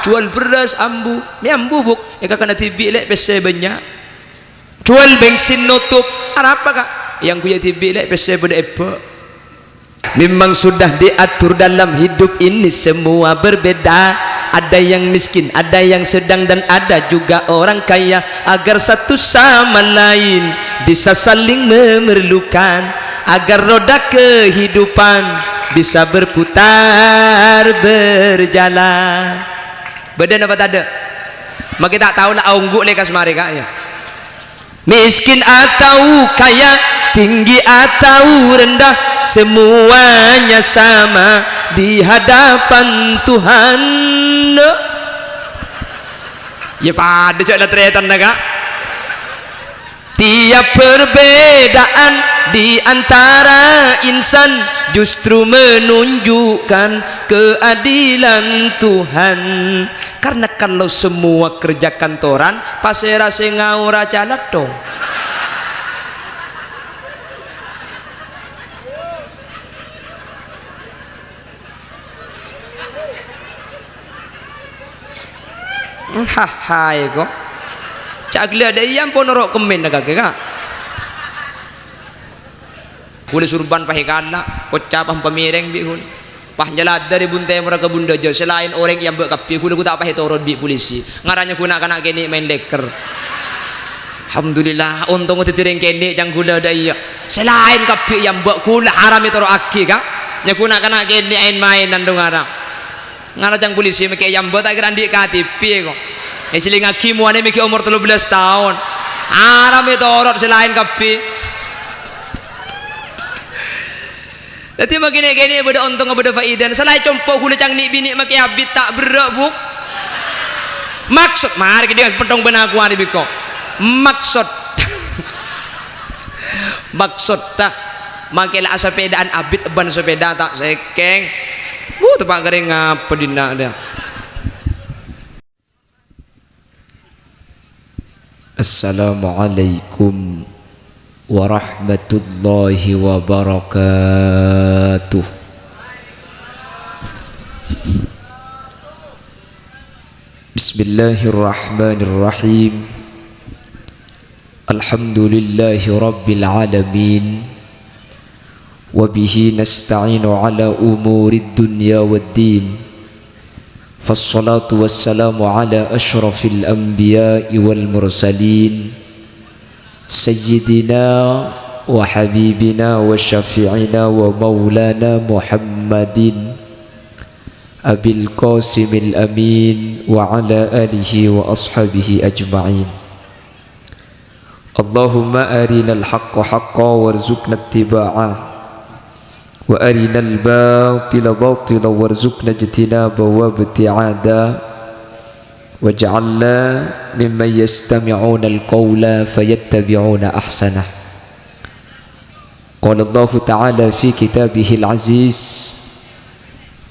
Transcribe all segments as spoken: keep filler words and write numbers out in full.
Juwâl bherrâs ambu, mè' ambu, Bu', è kakana dhibi' lè' pèssè bânnya'. Juwâl bensin notop, arapa, Ka'? Èyangghuy dhibi' lè' pèssè bâdâ è bâk. Memang sudah diatur dalam hidup ini semua berbeda. Ada yang miskin, ada yang sedang, dan ada juga orang kaya. Agar satu sama lain bisa saling memerlukan, agar roda kehidupan bisa berputar berjalan. Bâdâ napa tadâ'? Makkè ta' tao la aongghu' lè ka samarè, Ka', ya. Miskin atau kaya, tinggi atau rendah, semuanya sama di hadapan Tuhan. Ya padâ jâ' la tarètanna, Ka'. Tiap perbedaan di antara insan justru menunjukkan keadilan Tuhan. Karena kalau semua kerja kantoran, pasèra sè ngaora calatthong? Hahaè, ko. Ca' ghellâ' dâ' iyâ ampon noro' kemmènna kakè, Ka'. Ghulâ surban pahèkala, kocca pah pamèrèng bi' ghulâ. Pah nyaladdhâr è bun tèmorra ka bun dâjâ, sè laèn orèng èambâ' kabbhi, ghulâ ghu ta' pahè toro' bi' polisi. Ngarana ghuna kana' kènè' maèn lèkèr. Alhamdulillah, ontong dhâddhi rèng kènè' ca'na ghulâ dâ' iyâ. Sè laèn kabbhi èambâ', ghulâ haram ètoro'aghi, Ka'. Nyè ghuna kana' kènè' aèn-maènan dong haram. Ngarana ca'na polisi mèkkè èambâ' ta' kèra andi' K T P, ko. Èjhilingngaghi mowana mèkkè omor tello bellâs taon. Haram ètoro' sè laèn kabbhi. Dhâddhi, makè nè'-kènè' bâdâ ontong, bâdâ faèdana. Sala è compo' ghulâ ca'na nè'-binè' makè abit ta' berrâ', Bu. Maksod, marè kèdhing pèttong bân aku arè biko. Maksod. Maksodda, makè la asapèdaan abit bân sapèda ta' sèkèng. Bu, teppa' karè ngapa dinna' dâ'. Assalamualaikum warahmatullahi wabarakatuh. Bismillahirrahmanirrahim. Alhamdulillahi rabbil alamin. Wa bihi nasta'inu ala umurid dunya wad din. Fassalatu wassalamu ala asyrafil anbiya'i wal mursalin, sayyidina wa habibina wa syafi'ina wa maulana Muhammadin, Abil Qasimil Amin, wa ala alihi wa ashabihi ajma'in. Allahumma arinal haqqa haqqa warzuqna ittiba'a, wa arinal batila batila warzuqna ijtinaba wa ibti'ada, waj'alna mimman yastami'unal qawla fayattabi'una ahsanah. Qala Allahu ta'ala fi kitabihil aziz,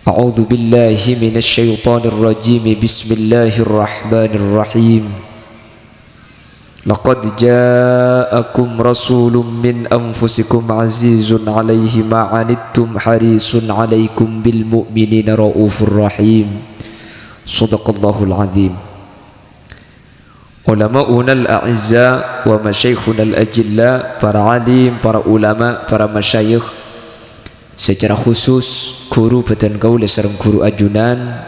a'udzu billahi minasy syaithanir rajim, bismillahirrahmanirrahim. Laqad ja'akum rasulun min anfusikum azizun 'alaihi ma 'anittum harisun 'alaikum bil mu'minina raufur rahim. Shadaqallahul azim. Ulama'unal a'izza wa masyayikhunal ajilla, para alim, para ulama, para masyayikh, secara khusus ghuru bhâdhân kaulâ sareng ghuru ajunan,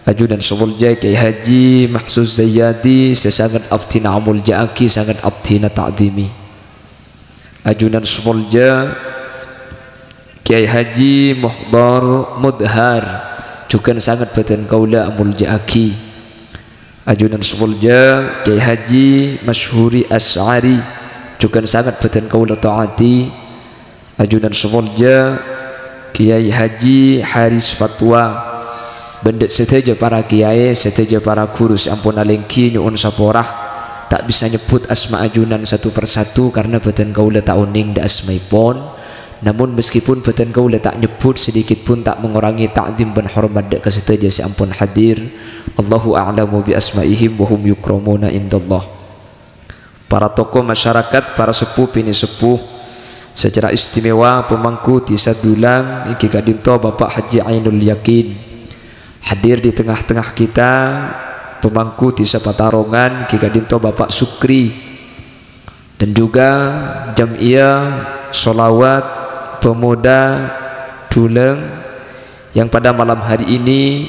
ajunan sè molja Kyai Haji Mahsuz Zayyadi sè sanget abdhina amolja'aghi, sanget abdhina ta'dhimi. Ajunan sè molja Kyai Haji Muhdhar Mudhar, jhughân sanget bhâdhân kaulâ amolja'aghi. Ajunan sè molja Kyai Haji Masyhuri Asy'ari, jhughân sanget bhâdhân kaulâ ta'ati. Ajunan sè molja Kyai Haji Haris Fatwa, bân dâ' sadhâjâ para kiyaè, sadhâjâ para ghuru sè ampon alèngghi nyo'on sapora. Ta' bisa nyebbhut asma ajunan satu per satu karna bhâdhân kaulâ ta' onèng dâ' asmaèpon. Namun, meskipun bhâdhân kaulâ ta' nyebbhut, sedikit pun ta' mengurangi ta'zim bân hormat dâ' ka sadhâjâ sè ampon hadir. Allahu a'lamu bi asma'ihim wa hum yukramuna indallah. Para tokoh masyarakat, para seppo binè' seppo, secara istimewa pemangku Dhisa Dulang èngghi ka'dinto Bapak Haji Ainul Yakin. Hadir di tengah-tengah kita, pemangku Desa Patarongan, Ki Ka'dinto Bapak Sukri, dan juga Jam'iyah Sholawat Pemuda Duleng yang pada malam hari ini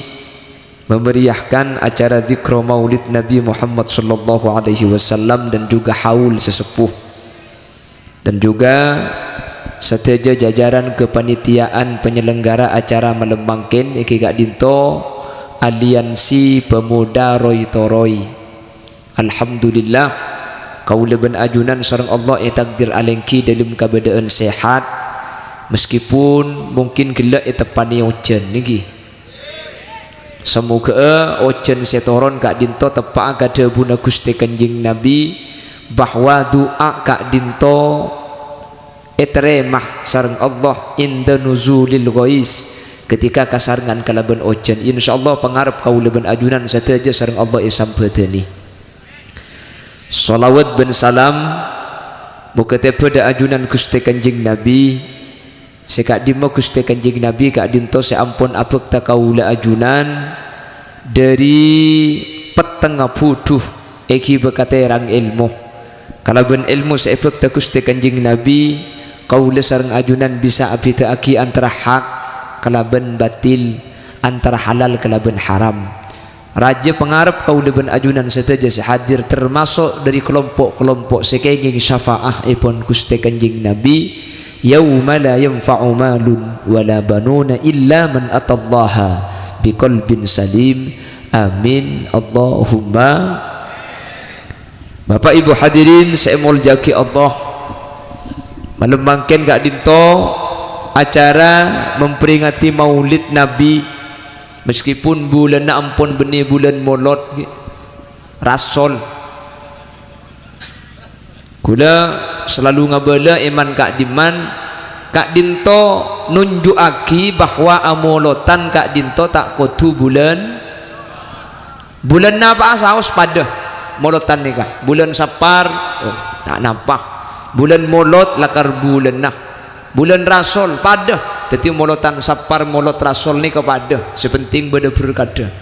memeriahkan acara Zikro Maulid Nabi Muhammad sallallahu alaihi wasallam dan juga haul sesepuh. Dan juga sadhâjâ jajaran kepanitiaan penyelenggara acara malem mangkèn èngghi ka'dinto Aliansi Pemuda Roy Toroy. Alhamdulillah, kaulâ bân ajunan sareng Allah ètakdir alèngghi dâlem kabâdâ'ân sehat, meskipun mungkin ghellâ' èteppanè ojhân nèngghi. Samoghâ'â ojhân sè toron ka'dinto teppa'a ka dhâbuna Ghustè Kanjeng Nabi, bahwa du'a ka'dinto ètarèma sareng Allah inda nuzulil ghais, ketika kasarengngan kalabân ojhân. Insyaallah pangarep kaulâ bân ajunan sadhâjâ sareng Allah èsambhâdhâni. Sholawat bân salam moghâ tèbâ dâ' ajunan Ghustè Kanjeng Nabi. Sè ka'dimma Ghustè Kanjeng Nabi ka'dinto sè ampon abhâkta kaulâ ajunan dâri pettengnga budhu èngghi bâkka' tèrang èlmo. Kalabân èlmo sè èbhâkta Ghustè Kanjeng Nabi, kaulâ sareng ajunan bisa abhidhâ'aghi antara hak kalabân batil, antara halal kalabân haram. Rajâ pangarep kaulâ bân ajunan sadhâjâ sè hadir, termasuk dâri kalompo'-kalompo' sè kèngèng syafa'ahèpon Ghustè Kanjeng Nabi, "Yauma la yanfa'u malun wa la banuna illa man atallaha biqalbin salim." Amin. Allahumma. Bapak Ibu hadirin sè èmoljâ'aghi Allah, malem mangkèn ka'dinto acara memperingati Maulid Nabi. Meskipun bulânna ampon bânnè bulân Molod, ghi, Rasol. Kaulâ salalu ngabâlâ è man-ka'dimman, ka'dinto nonjhu'aghi bahwa amolodhân ka'dinto ta' kodhu bulân, bulân napa'a saos padâ molodhân nèka. Bulân Sapar, oh, ta' napa. Bulân Molod lakar bulânna. Bulân Rasol padâ. Dhâddhi molodhân Sapar, molod Rasol nèka padâ. Sè penting bâdâ berkadhâ.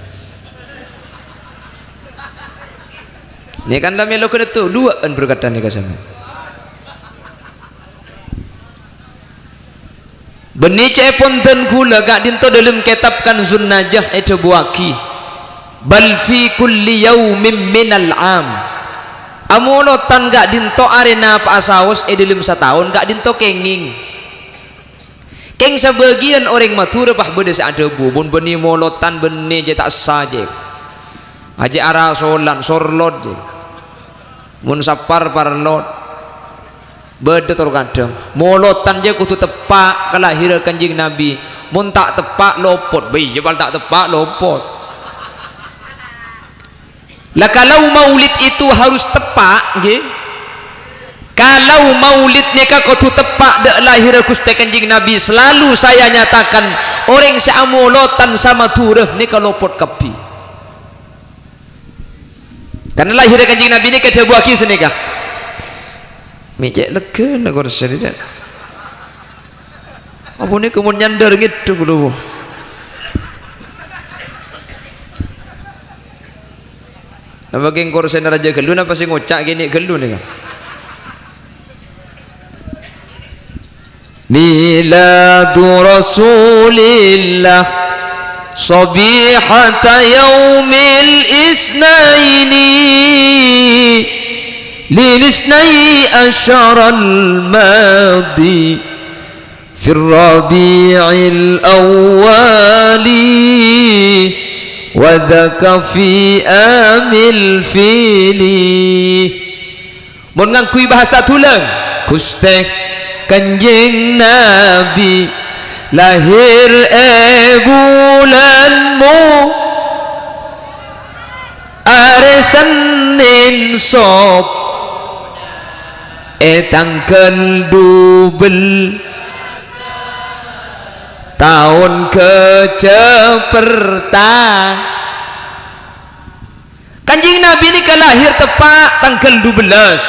Nèka kan la mèlo ghânèka duwâ'ân berkadhâ nèka sampèyan. Bânnè ca'èpon dân kaulâ ka'dinto dâlem kètab Kanzun Najah èdhâbuwâghi, "Bal fi kulli yaumin minal am." Amolodhân ka'dinto arè napa'a saos è dâlem sataon ka'dinto kèngèng. Kèng sabâgiyân orèng Madhurâ pas bâdâ sè adhâbu, "Mon bânnè molodhân bânnè jhâ' ta' essa, jhâ'. Ajjhâ' arasolan, sorlot, jhâ'. Mon Sapar, parlot." Bâdâ tor kadhâng, "Molodhân jhâ' kodhu teppa' ka lahèrra Kanjeng Nabi. Mon ta' teppa', lopot." Bâh, iyâ, pal ta' teppa', lopot. Lah, kalau maulid itu harus teppa', ngghi? Kalau maulid nèka kodhu teppa' dâ' lahèrra Ghustè Kanjeng Nabi, selalu saya nyatakan, orèng sè amolodhân sa-Madhurâ nèka lopot kabbhi. Karna lahèrra Kanjeng Nabi nèka èdhâbuwâghi sanèka. Mè' cè' leggâna korsè nèka. Apa nèka mon nyandhâr ngèdhung, lho. Napa kèng korsèna rajâ ghâllu, napa sè ngoca' kènè' ghâllu nèka? Miladu Rasulillah sabihata yaumil isnaini lil isnai asyaral madi fir rabi'il awwali wa dzaka fi amil fili. Mon ngangghuy bhâsa dhulâng, Ghustè Kanjeng Nabi lahèr è bulân Mo-, arè Sennèn sop è tangghâl dubel taon ghâjâ perta-, Kanjeng Nabi nèka lahèr teppa' tangghâl dubellâs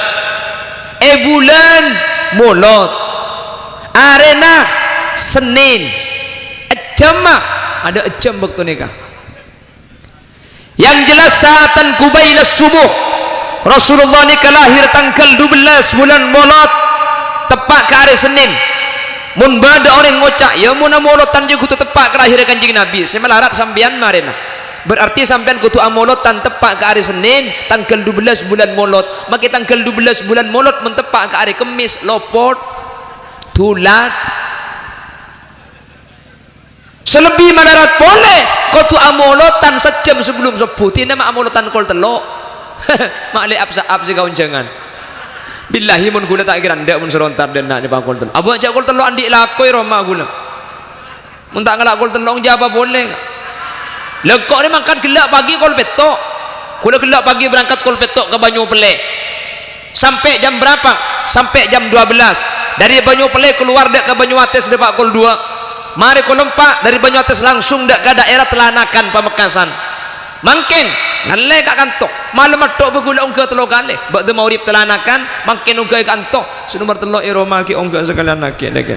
è bulân Molod, arèna Sennèn, ejjhâmma, adâ' ejjhâm bâkto nèka. Yang jelas, sa'atan qubaila subuh. Rasulullah nèka lahir tangghâl dubellâs bulân Molod, teppa' ka arè Sennèn. Mon bâdâ orèng ngoca', "Iyâ, mon amolodhân jâ kodhu teppa' ka lahirra Kanjeng Nabi," sè malarat sampèyan marèna. Berarti sampèyan kodhu amolodhân teppa' ka arè Sennèn, tangghâl dubellâs bulân Molod. Makè tangghâl dubellâs bulân Molod mon teppa' ka arè Kemmès, lopot, dulat. Sè lebbi malarat polè, kodhu amolodhân sajjhâm sabellunna sobbhu, dina ma' amolodhân kol tello'. Ma' lè ap-sa'ap sè kaonjhângan. Billahi, mon ghulâ ta' kèra endâ' mon sè rontar dâ' enna' nèka kol tello'. Abâ' jâ' kol tello' andi' lako è roma ghulâ. Mon ta' ngala' kol tello', jâ' apa polè. Lha, engko' rè mangkat ghellâ' pagi kol pètto'. Ghulâ ghellâ' pagi berangkat kol pètto' ka Banyu Pellè. Sampè' jam berapa? Sampè' jam dua belas. Dâri Banyu Pellè kalowar dâ' ka Banyuates dâpa' kol dua. Marè kol empa', dâri Banyuates langsung dâ' ka daerah Telanakan, Pamekasan. Mangkèn, ngallè ka kanto. Malem matto' bâ ghulâ ongghâ tello kalè. Ba'da maghrib Telanakan, mangkèn ongghâ è kanto. Sè nomer tello' è roma ghi' ongghâ sakalèyan aghi', lèkè.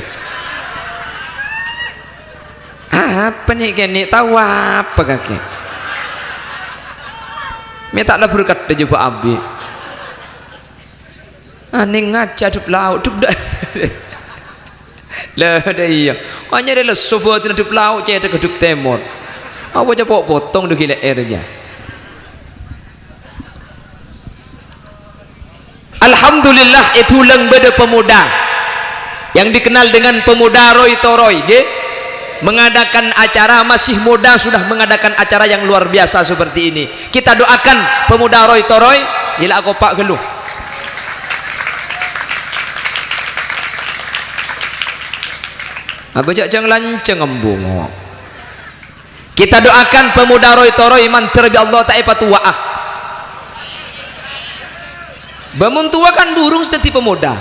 Apa nè' kènè' tao apa kakè? Mè' ta' la berkat jâ' bâ' abi'. Anèng ngajhâ' dâ' lao', dâ'. La, dâ' iyâ. Anyarè lesso bâdinna dâ' lao', cèthagghâ dâ' tèmor. Apa cè' po-potong dâ' ghi' lè'èr jâ. Alhamdulillah, è Dulang bâdâ pemuda yang dikenal dengan pemuda roy-toroy, ngghi. Mengadakan acara, masih muda sudah mengadakan acara yang luar biasa seperti ini. Kita doakan pemuda roy-toroy, ila akopa' ghâllu. Abâ' jâ' jâng-lanjâng embungo. Kita doakan pemuda roy-toroy mandhâr bi' Allah ta' èpatowa'a. Bâ mon towa kan burung sè dhâddhi pemuda.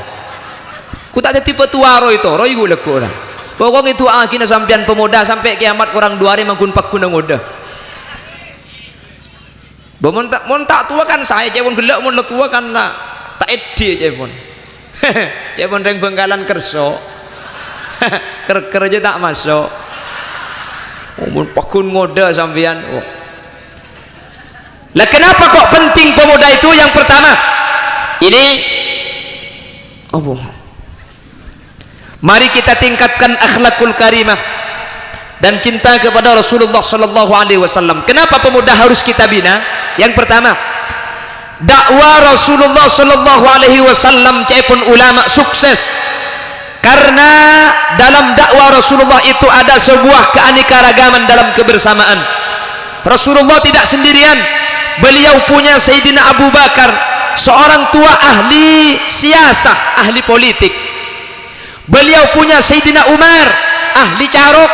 Ko ta' dhâddhi patowa roy-toroy gu lagghu' ora. Pokokna du'aaghinna sampèyan pemuda sampè' kèyamat korang du arè mangghun pagghuna ngodâ. Bâ, mon ta', mon ta' towa kan saè, ca'èpon ghellâ', mon la towa kan la ta' èdhi', ca'èpon. Ca'èpon rèng Bangkalan kerso. Ker-ker jâ ta' maso'. Oh, mon pagghun ngodâ sampèyan. Oh. Lah, kenapa kok penting pemuda itu? Yang pertama, ini, apa? Mari kita tingkatkan akhlakul karimah dan cinta kepada Rasulullah sallallahu alaihi wasallam. Kenapa pemuda harus kita bina? Yang pertama, dakwah Rasulullah sallallahu alaihi wasallam ca'èpon ulama sukses. Karena dalam dakwah Rasulullah itu ada sebuah keanekaragaman dalam kebersamaan. Rasulullah tidak sendirian. Beliau punya Sayyidina Abu Bakar, seorang tua ahli siyasah, ahli politik. Beliau punya Sayyidina Umar, ahli carok.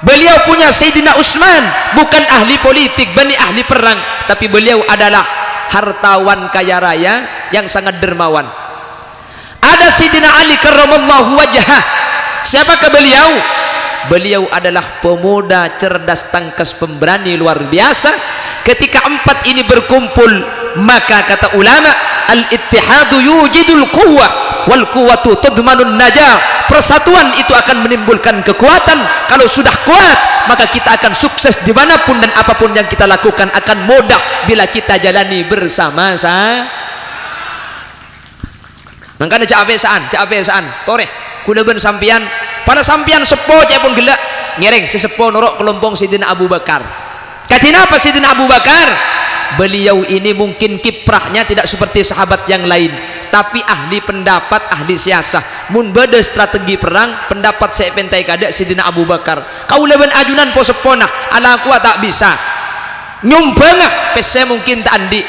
Beliau punya Sayyidina Utsman, bukan ahli politik, bânnè ahli perang, tapi beliau adalah hartawan kaya raya yang sangat dermawan. Ada Sayyidina Ali karramallahu wajhah. Siapakah beliau? Beliau adalah pemuda cerdas, tangkas, pemberani luar biasa. Ketika empat ini berkumpul, maka kata ulama, "Al-ittihadu yujidul quwwah, wal quwwatu tadmanun najah." Persatuan itu akan menimbulkan kekuatan. Kalau sudah kuat, maka kita akan sukses di mana pun dan apa pun yang kita lakukan akan mudah bila kita jalani bersama-sama. Mangkana jhâ' apèsa'an, jhâ' apèsa'an. Torè, ghulâ bân sampèyan, para sampèyan seppo ca'èpon ghellâ', ngèrèng sè seppo noro' kalompong Sayyidina Abu Bakar. Kadhi napa Sayyidina Abu Bakar? Beliau ini mungkin kiprahnya tidak seperti sahabat yang lain, tapi ahli pendapat, ahli siyasah. Mon bâdâ strategi perang, pendapat sè èpènta'è kaadâ' Sayyidina Abu Bakar. Kaulâ bân ajunan po-seppona, alakowa ta' bisa. Nyombhângnga, pèssè mungkin ta' andi'.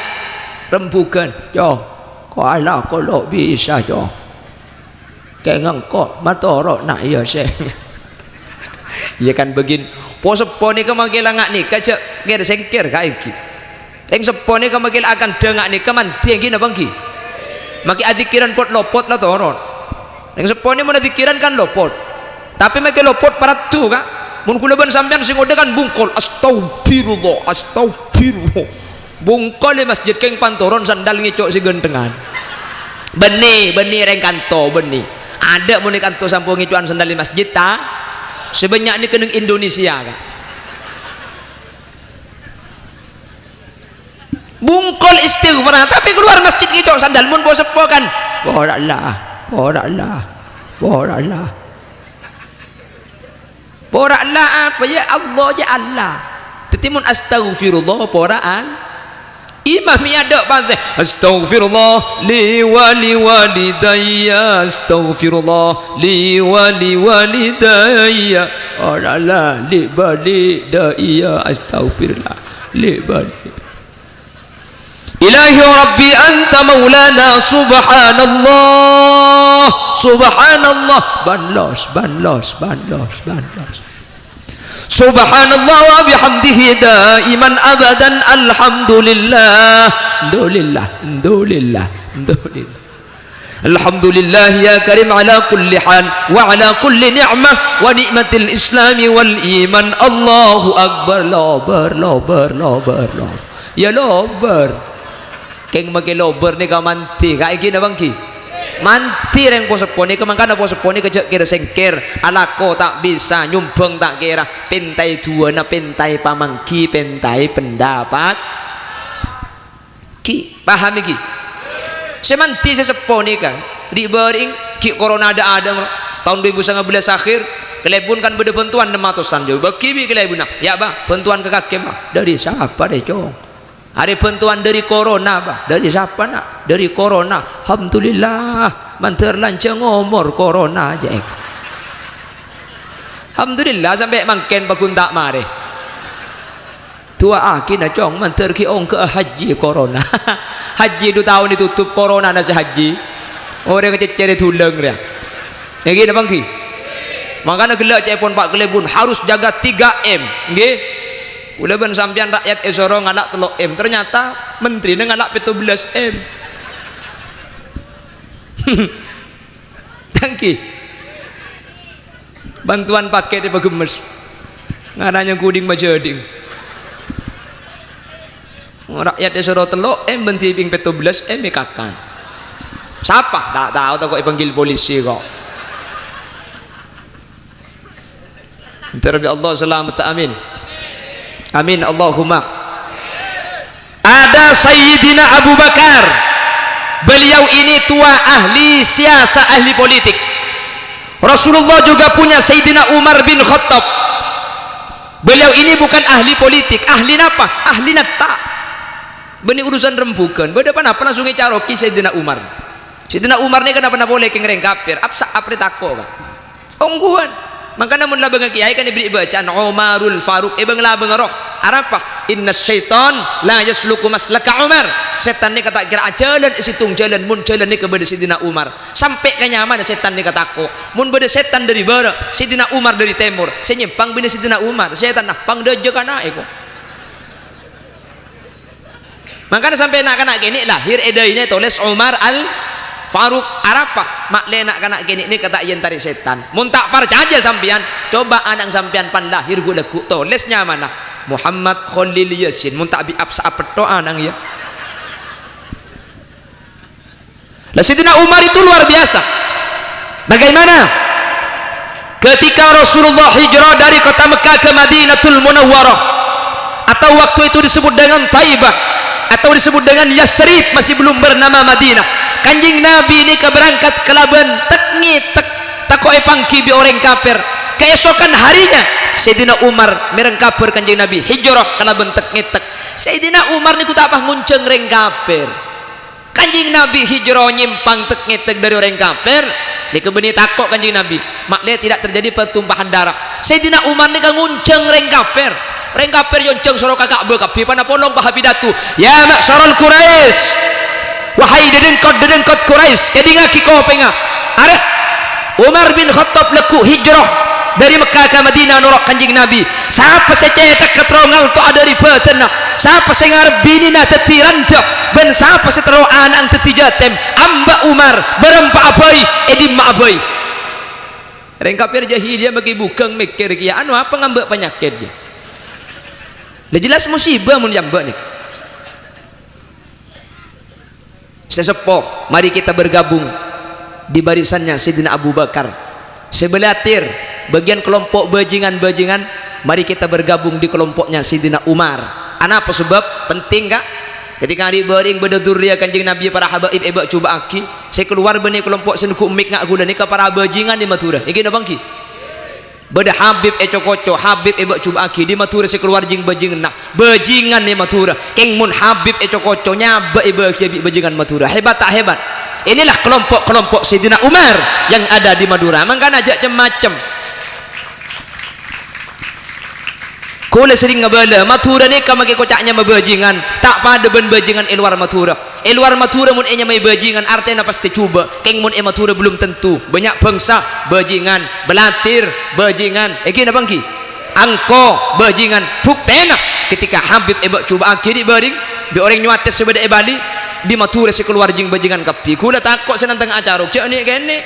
Rembugan, yo. Ko ala kolo bisa, jo. Kèng engko' matoro' na' iyâ sè. Iyâ kan bâgiyân. Po-seppo nèka mangkèla nga' nèka jhâ' kèr-sèngkèr ka èngghi. Rèng seppo nèka mangkèla akandhâ nga' nèka mandhi èngghi napa èngghi? Makè adzikirân pot-lopot la toron. Rèng seppo nè mon adzikirân kan lopot. Tapè makè lopot paraddu, Ka'. Mon ghulâ bân sampèyan sè ngodâ kan bungkol, "Astagfirullah, astagfirullah." Bungkol è masjid kèng pantoron sandal ngèco' sè ghânthengan. Bânnè, bânnè rèng kanto, bânnè. Adâ' mon è kanto sampon ngèco'an sandal è masjid, ta? Sè bânnya' nèka neng Indonesia, Ka'. Bungkol istighfar, tapè kalowar masjid kèco' sandal, mon po-seppo kan, "Pora la, pora la, pora la." Pora la apa? Ya Allah, ya Allah. Dhâddhi mon astaghfirullah, poraan. Imam è adâ' pasè, "Astaghfirullah li wa li walidayya, astaghfirullah li wa li walidayya." Ora la, li bali da iya, astaghfirullah, li bali. Ilahi Rabbi anta maulana, subhanallah, subhanallah. Ban los, ban los, ban los, ban los. Subhanallah wa bihamdihi daiman abadan, alhamdulillah. Alhamdulillah, alhamdulillah, alhamdulillah. Alhamdulillah ya karim ala kulli hal wa ala kulli ni'mah wa ni'matil islami wal iman. Allahu akbar. Lobâr, lobâr, lobâr, lobâr. Ya lobâr. Kèng makè lobâr nèka mandhi, ka' èngghi napa èngghi? Mandhi rèng po-seppo nèka, mangkana po-seppo nèka jhâ' kèra-sèngkèr, alako ta' bisa, nyombhâng ta' kèra, pèntaè du'âna, pèntaè pamangghi, pèntaè pendapat. Ghi, paham ghi? Sè mandhi sè seppo nèka, ri'-bâri'eng ghi' korona dâ'-adâ', taon duwâ èbu sanga bellâs akhir, kalèbun kan bâdâ bhântowan nem atosan, jhâ' bâgi bi' kalèbunna. "Ya', Bâ, bhântowan ka kakè, Bâ." "Dâri sapa, rè, Cong?" "Arè bhântowan dâri korona, Bâ." "Dâri sapa, Na'?" "Dâri korona." "Alhamdulillah, mandhâr lanjhâng omor korona," jhâ'. "Alhamdulillah, sampè' mangkèn paggun ta' marè." "Du'aaghi, Na', Cong, mandhâr ghi' ongghâ'â hajji korona." Hajji du taon ètotop, koronana sè hajji. Orèng cèccèrè dhulâng rèya. Èngghi napa èngghi? Mangkana ghellâ' ca'èpon pa' kalèbun harus jaga tiga M, èngghi? Kaulâ bân sampèyan rakyat èsoro ngala' tello' M. Ternyata menterina ngala' pètto bellâs M. Èngghi. Bhântowan pakèt èpaghemmes. Ngarana nyangkuding majhâdhing. Rakyat èsoro tello' M bân dhibi' pètto bellâs M èkakan. Sapa? Ta' tao, tako' èpanggil polisi kok. Minta Rabbi Allah salamet, amin. Amin, Allahumma. Ada Sayyidina Abu Bakar. Beliau ini tua ahli siasa, ahli politik. Rasulullah juga punya Sayyidina Umar bin Khattab. Beliau ini bukan ahli politik, ahli napa? Ahli nata'. Bânnè urusan rembughân, bâdâ ponapa langsung ècaroki Sayyidina Umar. Sayyidina Umar nèka napa-napa polè kèng rèng kafir, apsa' aprè tako', Pak. Ongghuwân. Mangkana mon labângnga kèyaè kan èberri' bâcaan Umarul Faruq, è bâng-labângnga roh. Arapa? "Inna syaitan la yasluku maslaka Umar." Sètan nèka ta' kèra ajhâlân è sèttong jhâlân, mon jhâlân nèka bâdâ Sayyidina Umar. Sampè' ka nyamana sètan nèka tako'. Mon bâdâ sètan dâri bârâ', Sayyidina Umar dâri tèmor, sè nyèmpang binè Sayyidina Umar, sètanna pangdâjâ kana'è, ko. Mangkana sampè' na'-kana' kènè' lahir è dâina ètolès Umar Al Faruq. Arapa? Ma'lè na'-kana' kènè' nèka ta' èentarè sètan. Mon ta' parcajâ sampèyan, coba ana'na sampèyan pan lahir ghu-, lagghu' tolès nyamana Muhammad Khalil Yasin. Mon ta' bi' apsa' apetto' ana'na, ya. Lah, Sayyidina Umar itu luar biasa. Bagaimana? Ketika Rasulullah hijrah dari kota Mekah ke Madinatul Munawwarah, atau waktu itu disebut dengan Taibah, atau disebut dengan Yasrib, masih belum bernama Madinah. Kanjeng Nabi nèka berangkat kalabân tek-ngètek, tako' èpangghi bi' orèng kafir. Kaèsokan harinya, Sayyidina Umar mèreng kabhâr Kanjeng Nabi hijrah kalabân tek-ngètek. Sayyidina Umar nèko ta' pas ngonjhâng rèng kafir. Kanjeng Nabi hijrah nyèmpang tek-ngètek dâri orèng kafir, nèka bânnè tako' Kanjeng Nabi, ma'lè tidak terjadi pertumpahan darah. Sayyidina Umar nèka ngonjhâng rèng kafir. Rèng kafir èonjhâng soro ka Ka'bah kabbhi, pana polong paha pidato, "Ya ma'syaral Quraisy, wahai dhâdhângkot-dhâdhângkot Quraisy, kèdingngaghi kopèngnga. Arè, Umar bin Khattab lagghu' hijrah dâri Mekkah ka Madinah noro' Kanjeng Nabi. Sapa sè cèthagghâ terro ngalto'a dâri bhâdhânna? Sapa sè ngarep binèna dhâddhi randhâ? Bân sapa sè terro ana'na dhâddhi jhâtèm? Amba' Umar, bârâmpa'a bhâi, è dimma'a bhâi?" Rèng kafir jahiliyah maghi bhughâng mèkkèr kèya, "Anu apa ngambâ' panyakèt, ya?" Lah jelas musibah mon èambâ' nèka. Sè seppo, mari kita bergabung di barisannya Sayyidina Abu Bakar. Sè bâlâtèr, bâgiyân kelompok bajingan-bajingan, mari kita bergabung di kelompoknya Sayyidina Umar. Anapa sebab? Penting, Ka'? Ketika ri'-bâri'eng bâdâ dzurriyah Kanjeng Nabi, para habaib èbâ'-cobâ'âghi, sè kalowar bânnè kalompo' sè neggu' mik nga' ghulâ nèka para bâjingan è Madhurâ. Ènggi napa ènggi? Bâdâ habib è co-koco, habib èbâ'-cobâ'âghi, di Madhurâ sè kalowar jing-bâjinganna. Bâjingan è Madhurâ. Kèng mon habib è co-koco, nyabâ èbâghiyâ bi' bâjingan Madhurâ. Hebat tak hebat? Inilah kelompok-kelompok Sayyidina Umar yang ada di Madura. Mangkana jhâ' cem-macem. Kaulâ serrèng ngabâlâ, Madhurâ nèka makè koca' nyama bâjingan, ta' padâ bân bâjingan è lowar Madhurâ. È lowar Madhurâ mon ènyamaè bâjingan, artèna pastè jhubâ'. Kèng mon è Madhurâ belum tentu. Bânnya' bangsa, bâjingan, bâlatir, bâjingan. Ènggi napa ènggi? Angko, bâjingan. Buktèna, ketika Habib èbâ'-cobâ'âghi ri'-bâri'eng bi' orèng Nyowates sè bâdâ è Bali, di Madhurâ sè kalowar jing-bâjingan kabbhi. Kaulâ tako' sè nantang acarok, jhâ' nè'-kènè'.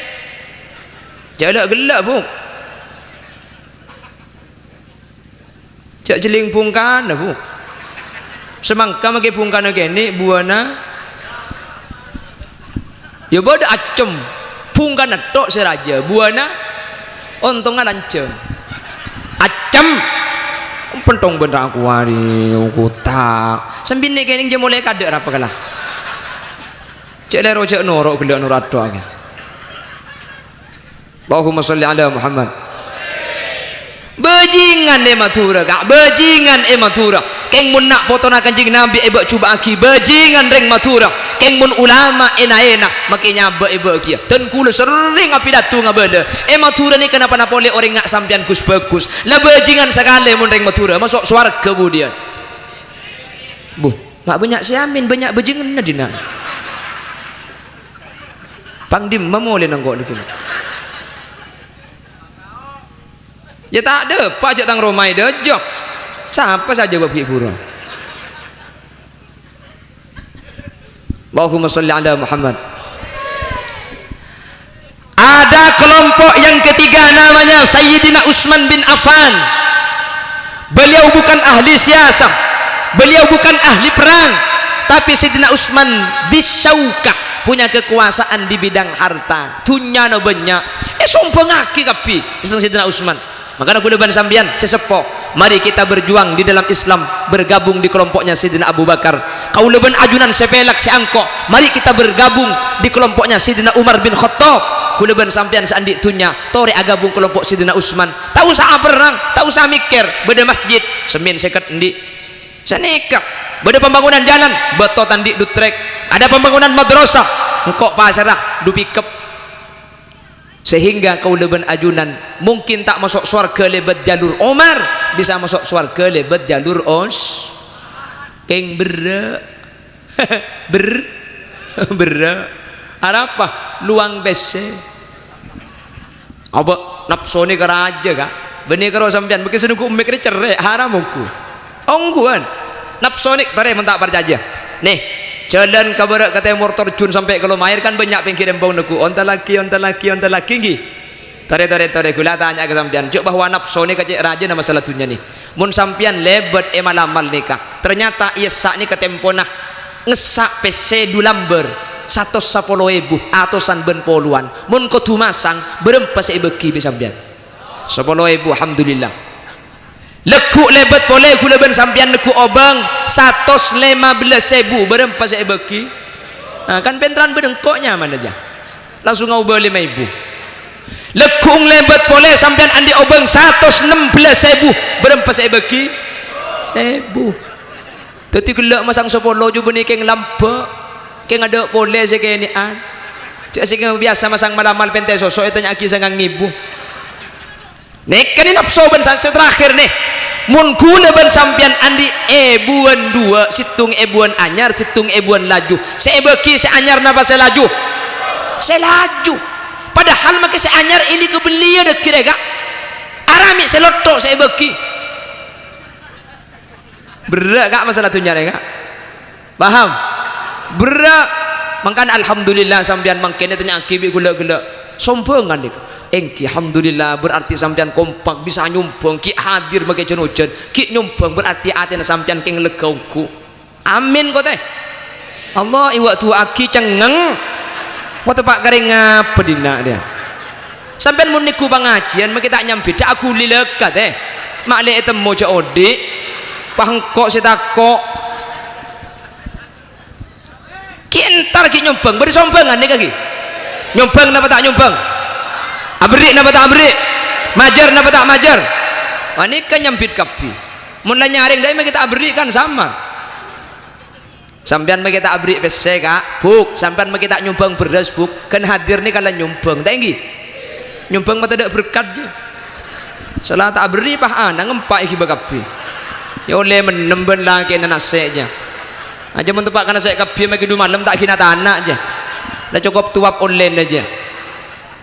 Jhâ' ghellâ'-ghellâ', Bu. Jhâ' jhelling bhungkana, Bu. Samangka makè bhungkana kènè', buwâna. Yâ bâdâ accem. Bhungkana tok sè rajâ, buwâna ontongnga lanjhâng. Accem. Pentong bân ra kowari, kota. Sambinè kènè' jhâ' molaè kadâ' rapa kala. Jhâ' lèro jhâ' noro' ghellâ' noro' tok. Allahumma shalli ala Muhammad. Bâjingan è Madhurâ, Ka', bâjingan è Madhurâ. Kèng mon na' potona Kanjeng Nabi èbâ'-cobâ'âghi, bâjingan rèng Madhurâ. Kèng mon ulama è-naèna, makè nyabâ èbâghiyâ. Dan kaulâ serrèng apidato ngabâlâ. È Madhurâ nèka napa-napa polè orèng nga' sampèyan ghus-bhâghus. La bâjingan sakalè mon rèng Madhurâ, maso' sowarghâ budiyân. Bu, ma' bânnya' sè amin, bânnya' bâjinganna dinna'. Pang dimma molè nangko' nèko? Yâ ta' dâpa' jhâ' tang roma èdâjâ. Sapa sè ajâwâb ghi' buru? Allahumma shalli ala Muhammad. Ada kelompok yang ketiga namanya Sayyidina Utsman bin Affan. Beliau bukan ahli siyasah, beliau bukan ahli perang, tapi Sayyidina Utsman dzusyaukah, punya kekuasaan di bidang harta, dhunnyana bânnya', èsombhângaghi kabbhi sareng Sayyidina Utsman. Mangkana kaulâ bân sampèyan sè seppo, mari kita berjuang di dalam Islam, bergabung di kelompoknya Sayyidina Abu Bakar. Kaulâ bân ajunan sè pèlak sè angko', mari kita bergabung di kelompoknya Sayyidina Umar bin Khattab. Kaulâ bân sampèyan sè andi' dhunnya, torè agabung kelompok Sayyidina Utsman. Ta' osa aperrang, ta' osa mèkkèr, bâdâ masjid, semmèn sèket andi'. Sanèka, bâdâ pembangunan jalan, bâto ta' andi' du trek. Ada pembangunan madrasah, engko' pasèra du pickup. Sehingga kaulâ bân ajunan mungkin ta' maso' sowarghâ lèbât jalur Omar, bisa maso' sowarghâ lèbât jalur Os-, kèng berrâ'. Ber-, berrâ'. Arapa? Lowang pèssè. Abâ' napsona ka rajâ, Ka'. Bânnè karo sampèyan, mungkin sè nunggu mik rè cerrè', haram ongghu. Ongghuwân. Napsona, torè mon ta' parcajâ. Nè, jhâlân ka bârâ' ka tèmor torjun sampè' ka Lomaèr kan bânnya' pèngghir embong neggu'. Onta lagi, onta lagi, onta lagi, ènggi? Torè, torè, torè, ghulâ atanya'a ka sampèyan. Jhâ' bahwa napsona ka cè' rajâna masalah dhunnya nè. Mon sampèyan lèbât è mal-amal nèka, ternyata è essa' nèka tempona ngessa' pèssè du lambâr, satos sapolo èbu, atosan bân polowan. Mon kodhu masang, bârâmpa sè èbâghi bi' sampèyan? Sapolo èbu, alhamdulillah. Lagghu' lèbât polè ghulâ bân sampèyan neggu' obâng, satos lèma bellâs èbu, bârâmpa sè èbâghi? Nah, kan pènteran bâdâ engko' nyaman ajâ. Langsung aobâ lèma èbu. Lagghu' lèbât polè sampèyan andi' obâng satos nem bellâs èbu, bârâmpa sè èbâghi? Sèbu. Dhâddhi ghellâ' masang sapolo jhubâ' nèkèng lambâ', kèng adâ' polè sè kènè'an. Jhâ' sè biyasa masang mal-amal pèntè soso' ètanya'aghi sangang èbu. Nèka nè napso bân sa-, sè terakhir nè. Mon ghulâ bân sampèyan andi' èbuwân duwâ', sèttong èbuwân anyar, sèttong èbuwân laju. Sè èbâghi sè anyar napa sè laju? Sè laju. Padahal makè sè anyar èlè kabelliyâ dhâggi' rè, Ka'. Arè mè' sè lotto' sè èbâghi. Berrâ', Ka', masalah dhunnya rè, Ka'. Paham? Berrâ'. Mangkana alhamdulillah sampèyan mangkèn ètanya'aghi bi' ghellâ'-ghellâ'. Sombhângan nèka. Ènggi, alhamdulillah, berarti sampèyan kompak bisa nyombhâng, ghi' hadir makè jân-ojân, ghi' nyombhâng, berarti atèna sampèyan kèng lega ongghu. Amin, ko' tè? Allah èwâ' duwâ'âghi cengngeng. Mo teppa' karè ngapa dinna' rèya? Sampèyan mon nèggu pangajiyân, makè ta' nyambidhâ aghuli lèka, tè. Ma' lè ètemmo jhâ' odi'. Pas engko' sè tako'. Ghi' entar ghi' nyombhâng, bâdâ sombhângan nèka ghi. Nyombhâng napa ta' nyombhâng? Aberri' napa ta' aberri'? Majâr napa ta' majâr? Panèka nyambit kabbhi. Mon la nyarèng dâ' iyâ makè ta' aberri' kan sama. Sampèyan makè ta' aberri' pèssè, Ka'? Bu', sampèyan makè ta' nyombhâng bherrâs, Bu'? Ghân hadir nèka la nyombhâng, ta' ènggi? Nyombhâng ma' tadâ' berkat, jâ. Sala ta' aberri', pas ana' ngempa' èghibâ kabbhi. Iyâ ollè mennem bân lakèna nasè', jâ. Ajâ mon teppa' ka nasè' kabbhi, makè du malem ta' ghi' na-tana', jâ. La cokop towaf ollèna, jâ.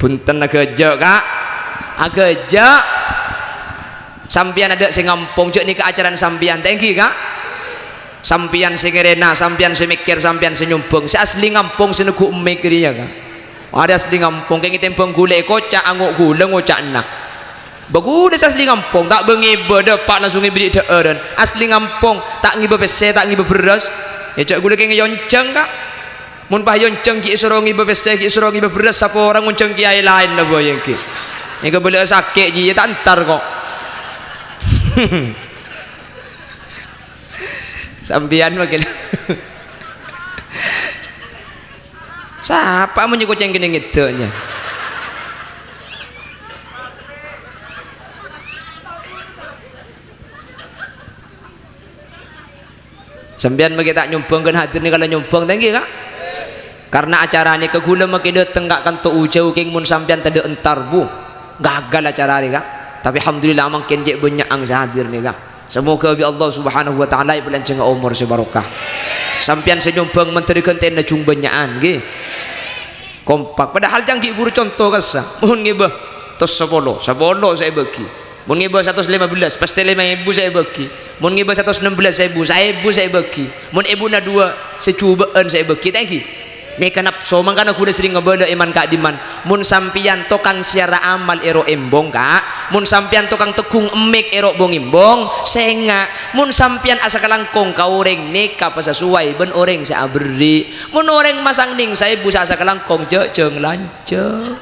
Bhunten, aghâjâ', Ka'. Aghâjâ'. Sampèyan adâ' sè ngampong, jâ' nèka acarana sampèyan, ta' ènggi, Ka'? Sampèyan sè ngèrèna, sampèyan sè mèkkèr, sampèyan sè nyombhâng. Sè asli ngampong sè neggu' emmè' kèrèya, Ka'. Arèya asli ngampong, kèng ètèmbhâng ghulâ èkoca', ango' ghulâ ngoca' enna'. Bâ ghulâ sè asli ngampong, ta' bâ ngibâ dâpa' langsung èberri' dhâ'ârân. Asli ngampong, ta' ngibâ pèssè, ta' ngibâ bherrâs. Iyâ jâ' ghulâ kèng èyonjhâng, Ka'. Mon pas èyonjhâng ghi' èsoro ngibâ pèssè, ghi' èsoro ngibâ bherrâs, sapa orèng ngonjhâng kèyaè laèn la bhâi ènggi. Èkabâlâ'â sakè' jiyâ ta' entar ko'. Sampèyan mangkèn. Sapa mon nyèkocèng kènè' ngèdâ' nyè? Sampèyan makè ta' nyombhâng ghân hadir nèka la nyombhâng, ta' ènggi, Ka'? Karna acara nèka ghulâ makè dâteng ka' kanto ujâu, kèng mon sampèyan tadâ' entar, bu, gagal acara rè, Ka'. Tapè alhamdulillah mangkèn cè' bânnya'an sè hadir nèka. Samoghâ bi' Allah Subhanahu wa Ta'ala èpalajângnga omor sè barokah. Sampèyan sè nyombhâng mandhâr ghântèna jhung bânnya'an, ngghi. Kompak. Padahal ca'na ghi' bhuru conto kassa. Mon ngibâ satos sapolo, sapolo sè èbâghi. Mon ngibâ satos lèma bellâs, pastè lèma èbu sè èbâghi. Mon ngibâ satos nem bellâs èbu, saèbu sè èbâghi. Mon èbuna duwâ', sajhubâ'ân sè èbâghi. Ta' ènggi? Nèka napso, mangkana ghulâ serrèng ngabâlâ è man-ka'dimman. Mon sampèyan tokang sèyara amal èro' èmbong, Ka'. Mon sampèyan tokang tegghung emmè' èro' bong-èmbong, sènga'. Mon sampèyan asakalangkong ka orèng, nèka pasasoway bân orèng sè aberri'. Mon orèng masang nèng saèbu sè asakalangkong, jâ', jhâng lanjhâng.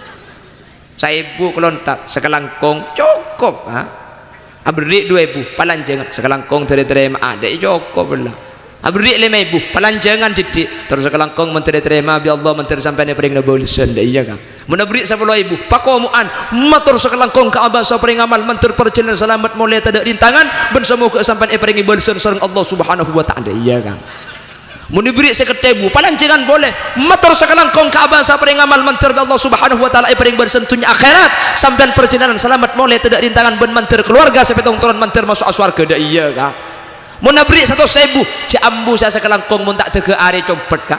Saèbu kalonthak, sakalangkong, cokop, ha? Aberri' du èbu, palanjângan, sakalangkong dhâri tarèma'a, dâ' iyâ cokop la. Aberri' lèma èbu, palanjângan diddhi', terros sakalangkong mandhâr ètarèma bi' Allah, mandhâr sampèyan èparèngana bâlessan, dâ' iyâ, Ka'? Mon aberri' sapolo èbu, pakomo'an, mator sakalangkong ka abâsa parèng amal, mandhâr parjhâlânan salamet molè tadâ' rintangan, bân samoghâ sampèyan èparèngè bâlessan sareng Allah Subhanahu wa Ta'ala, dâ' iyâ, Ka'? Mon èberri' sèket èbu, palanjângan polè. Mator sakalangkong ka abâsa parèng amal mandhâr bi' Allah Subhanahu wa Ta'ala èparèng bâlessan dhunnya akhèrat. Sampèyan parjhâlânan salamet molè tadâ' rintangan bân mandhâr kalowarga sapèttong toron mandhâr maso'a sowarghâ, dâ' iyâ, Ka'? Mon aberri' satos èbu, jâ' ambu sè sakalangkong mon ta' dâgghâ' arè compet, Ka'.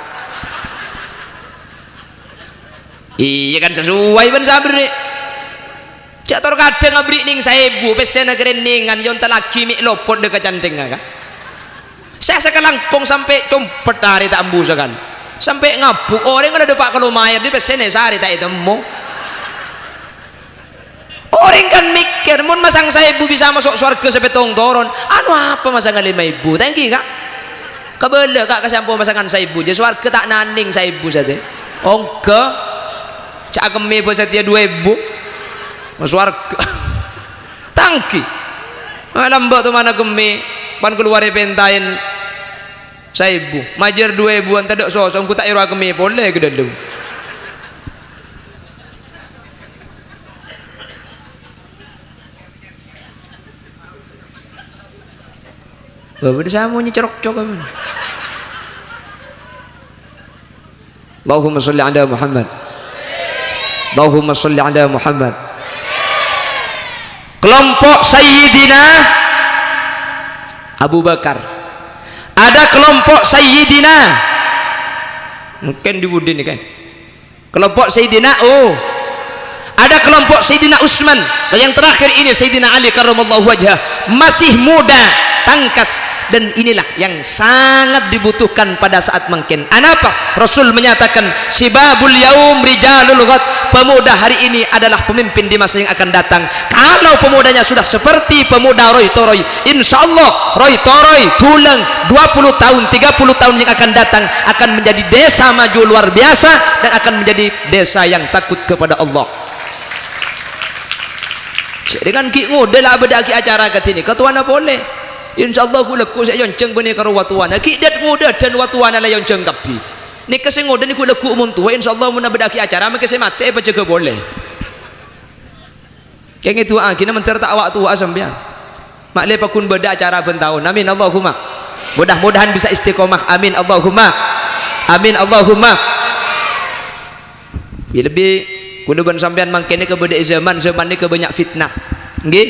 Iyâ kan, sasoway bân sè aberri'. Jâ' tor kadhâng aberri' nèng saèbu, pèssèna karènnèngan, èyontallaghi mè' lopot dâ' ka canthèngnga, Ka'. Sè sakalangkong sampè' compet arè ta' ambu sakalè. Sampè' ngabu', orèng la dâpa' ka lomaèr, dhi pèssèna sarè ta' ètemmo. Orèng kan mèkkèr, mon masang saèbu bisa maso' sowarghâ sapèttong toron, ano apa masanga lèma èbu? Ta' ènggi, Ka'? Kabâlâ, Ka', ka sè ampo masangan saèbu, jâ' sowarghâ ta' nanèng saèbu satèya. Ongghâ. Ca'na kemmè bâ satèya du èbu. Sowarghâ. Ta' ènggi. Ah, lambâ' tomana kemmè, pan kalowarè pèntaèn saèbu. Majâr du èbuwân tadâ' soso, ongghu ta' èro akemmè polè ka dâlem. Bâbâna samonye cerok-cok apa? Allahumma sholli ala Muhammad. Allahumma sholli ala Muhammad. Kelompok Sayyidina Abu Bakar. Ada kelompok Sayyidina. Mungkin di Wudin ini, kan? Kelompok Sayyidina, oh. Ada kelompok Sayyidina Utsman. Dan yang terakhir ini Sayyidina Ali karramallahu wajhah. Masih muda, tangkas. Dan inilah yang sangat dibutuhkan pada saat mangkèn. Anapa? Rasul menyatakan, "Syibabul yaum rijalul ghad." Pemuda hari ini adalah pemimpin di masa yang akan datang. Kalau pemudanya sudah seperti pemuda Roy Toroy, insya Allah Roy Toroy, Dulang, dua puluh tahun, tiga puluh tahun yang akan datang akan menjadi desa maju luar biasa dan akan menjadi desa yang takut kepada Allah. Sè dengan ghi' ngodâ la abâdâ'âghi acara kadhinè, katowana polè. Insya Allah ghulâ ghu sè èyonjhâng bânnè karo watowana. Ghi' dât-ngodâdhân watowana la èyonjhâng kabbhi. Nèka sè ngodâ nèko lagghu' mon towa, insyaallah mon abâdâ'aghi acara, mangkè sè matè èpajâgâ polè. Kèng èdu'aaghinah mandhâr ta' wa'-towa'a sampèyan. Ma' lè paggun bâdâ acara bân taon. Amin, Allahumma. Mudah-mudahan bisa istiqomah. Amin, Allahumma. Amin, Allahumma. Lebbi-lebbi, kaulâ bân sampèyan mangkèn nèka bâdâ è zaman, zaman nèka bânnya' fitnah. Ngghi?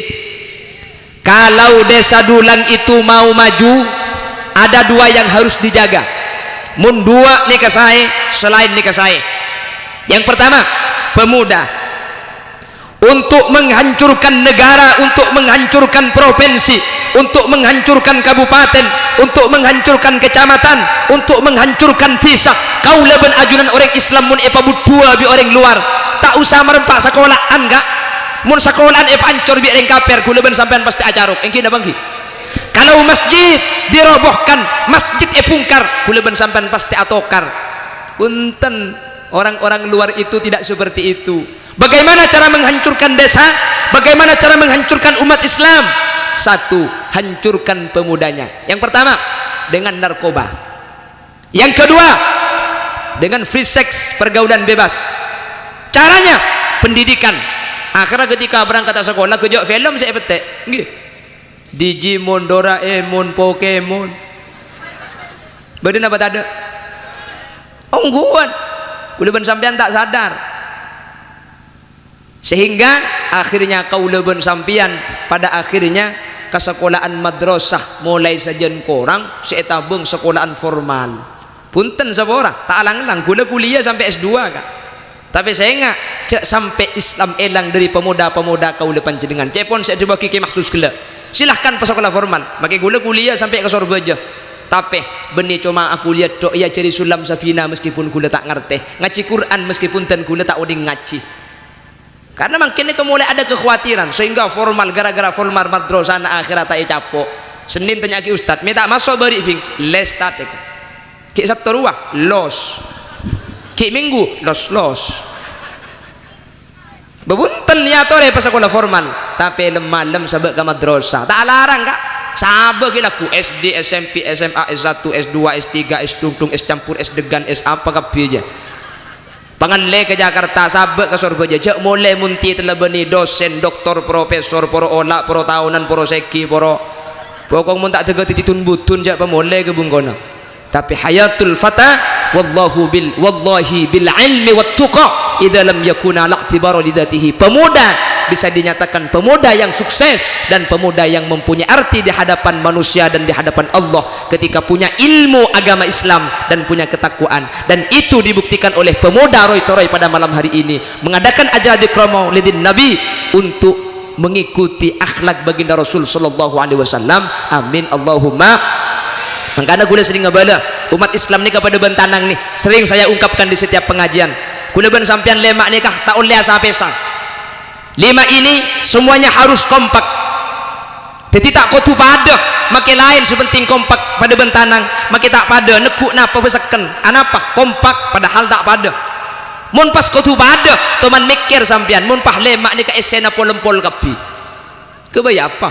Kalau Desa Dulang itu mau maju, ada dua yang harus dijaga. Mon duwâ' nèka saè, sè laèn nèka saè. Yang pertama, pemuda. Untuk menghancurkan negara, untuk menghancurkan provinsi, untuk menghancurkan kabupaten, untuk menghancurkan kecamatan, untuk menghancurkan desa. Kaulâ bân ajunan orèng Islam mon èpabudhuwâ bi' orèng luar, ta' osa marempa' sakola'an, Ka'. Mon sakola'an èpaancor bi' rèng kafir, kaulâ bân sampèyan pastè acarok. Èngghi napa èngghi? Kalau masjid dirobohkan, masjid èbhungkar, kaulâ bân sampèyan pastè atokar. Punten, orang-orang luar itu tidak seperti itu. Bagaimana cara menghancurkan desa? Bagaimana cara menghancurkan umat Islam? Satu, hancurkan pemudanya. Yang pertama, dengan narkoba. Yang kedua, dengan free sex, pergaulan bebas. Caranya, pendidikan. Akhirnya ketika berangkat sekolah, gejok film sè èpètè'. Nggih. Digimon, Doraemon, Pokemon. Bâdâ napa tadâ'? Ongghuwân. Kaulâ bân sampèyan ta' sadar. Sehingga akhirnya kaulâ bân sampèyan pada akhirnya kasakola'an madrasah molaè sajân korang sè ètabâng sakola'an formal. Punten sapora, ta' lang-lang, kaulâ kuliah sampè' S dua, Ka'. Tapè sènga', jhâ' sampè' Islam èlang dâri pemuda-pemuda kaulâ panjhennengngan. Ca'èpon sè èdhâbuwâghi Kè Mahsus ghellâ'. Silahkan pasakola formal. Makè kaulâ kuliah sampè' ka Sorbhâjâ. Tapè, bânnè coma akuliah tok èajhâri Sullam Sabina meskipun kaulâ ta' ngartè. Ngajhi Qur'an meskipun dân kaulâ ta' onèng ngajhi. Karena mangkèn nèka molaè ada kekhawatiran, sehingga formal, gara-gara formal madrasana akhèra ta' ècapo'. Sennèn tanya'aghi ustad, "Mè' ta' maso' bâri', Bhing?" "Les, Tad." Ghi' Satto rowa, "Los." Ghi' Minggu, "Los-los." Bhunten, èyatorè pasakola formal, tapè lem-malem sabâ' ka madrasah. Ta' alarang, Ka'. Sabâ' ghi' lagghu', S D, S M P, S M A, S satu, S dua, S tiga, S dungdung, S campur, S degan, S apa kabbhi jâ. Pangallè ka Jakarta, sabâ' ka Sorbhâjâ, jhâ' molè mon tètella bânnè dosen, doktor, profesor, poro ola', poro taonan, poro sèghi, poro, pokok mon ta' dâgâ dhâddhi dun-budun, jhâ' pamolè ka bengkona. Tapè hayatul fata, wallahu bil, wallahi bil ilmi wat tuqa, idza lam yakuna la i'tibara li dzatihi. Pemuda bisa dinyatakan pemuda yang sukses dan pemuda yang mempunyai arti di hadapan manusia dan di hadapan Allah ketika punya ilmu agama Islam dan punya ketakwaan. Dan itu dibuktikan oleh pemuda Roy Toroy pada malam hari ini mengadakan acara Dzikra Maulidin Nabi untuk mengikuti akhlak Baginda Rasul sallallahu alaihi wasallam. Amin, Allahumma. Mangkana kaulâ sering ngabâlâ, umat Islam nèka padâ bân tanang nè, sering saya ungkapkan di setiap pengajian. Kaulâ bân sampèyan lèma' nèka ta' ollè asa-pèsa. Lima ini semuanya harus kompak. Dhâddhi ta' kodhu padâ, makè laèn sè penting kompak padâ bân tanang, makè ta' padâ neggu' napa bâsekken, anapa kompak padahal ta' padâ. Mon pas kodhu padâ, toman mèkkèr sampèyan, mon pas lèma' nèka èssèna pol-empol kabbhi. Ghâbây apa?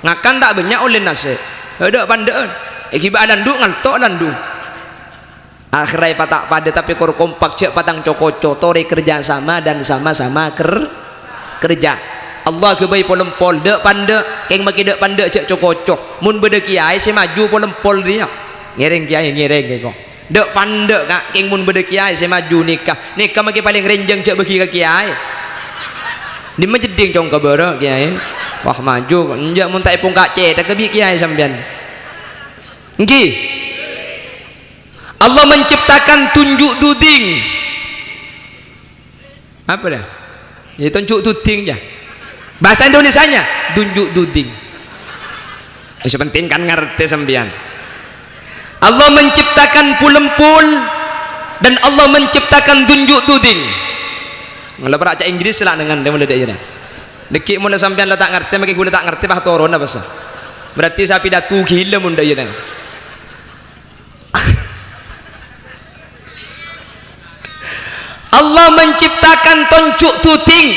Ngakan ta' bânnya' ollè nasè', dâ'-pandâ'ân. Èghibâ'â landu' ngalto' landu'. Akhèrra èpata' padâ tapè kor kompak, jhâ' patang co-koco, torè kerja sama dan sama-sama ker-, kerja. Allah ghâbây pol-empol, dâ'-pandâ', kèng makè dâ'-pandâ' jhâ' co-koco. Mon bâdâ kèyaè sè maju pol-empol rèya, ngèrèng kèyaè, ngèrèng kèko. Dâ'-pandâ', Ka', kèng mon bâdâ kèyaè sè maju nèka, nèka makè palèng rènjhâng jhâ' bâgi ka kèyaè. Dimma jeddhing cong ka bârâ' kèyaè. Wah, maju, enjâ' mon ta' èpongka' cèthagghâ bi' kèyaè sampèyan. Èngghi. Allah menciptakan tunjuk duding. Apa dah? Ya, tunjuk duding ya. Bahasa Indonesianya, dunjuk duding. Ya, sè penting kan ngartè sampèyan. Allah menciptakan pol-empol dan Allah menciptakan dunjuk duding. Ngala para' ca' Inggris la nengngan dâ' mulai dâ' iyâ. Dâgghi' mon sampèyan la ta' ngartè, makè kaulâ ta' ngartè, pas toronna bhâsa. Berarti sè pidato ghilâ mon dâ' iyâ. Allah menciptakan tonju' duding.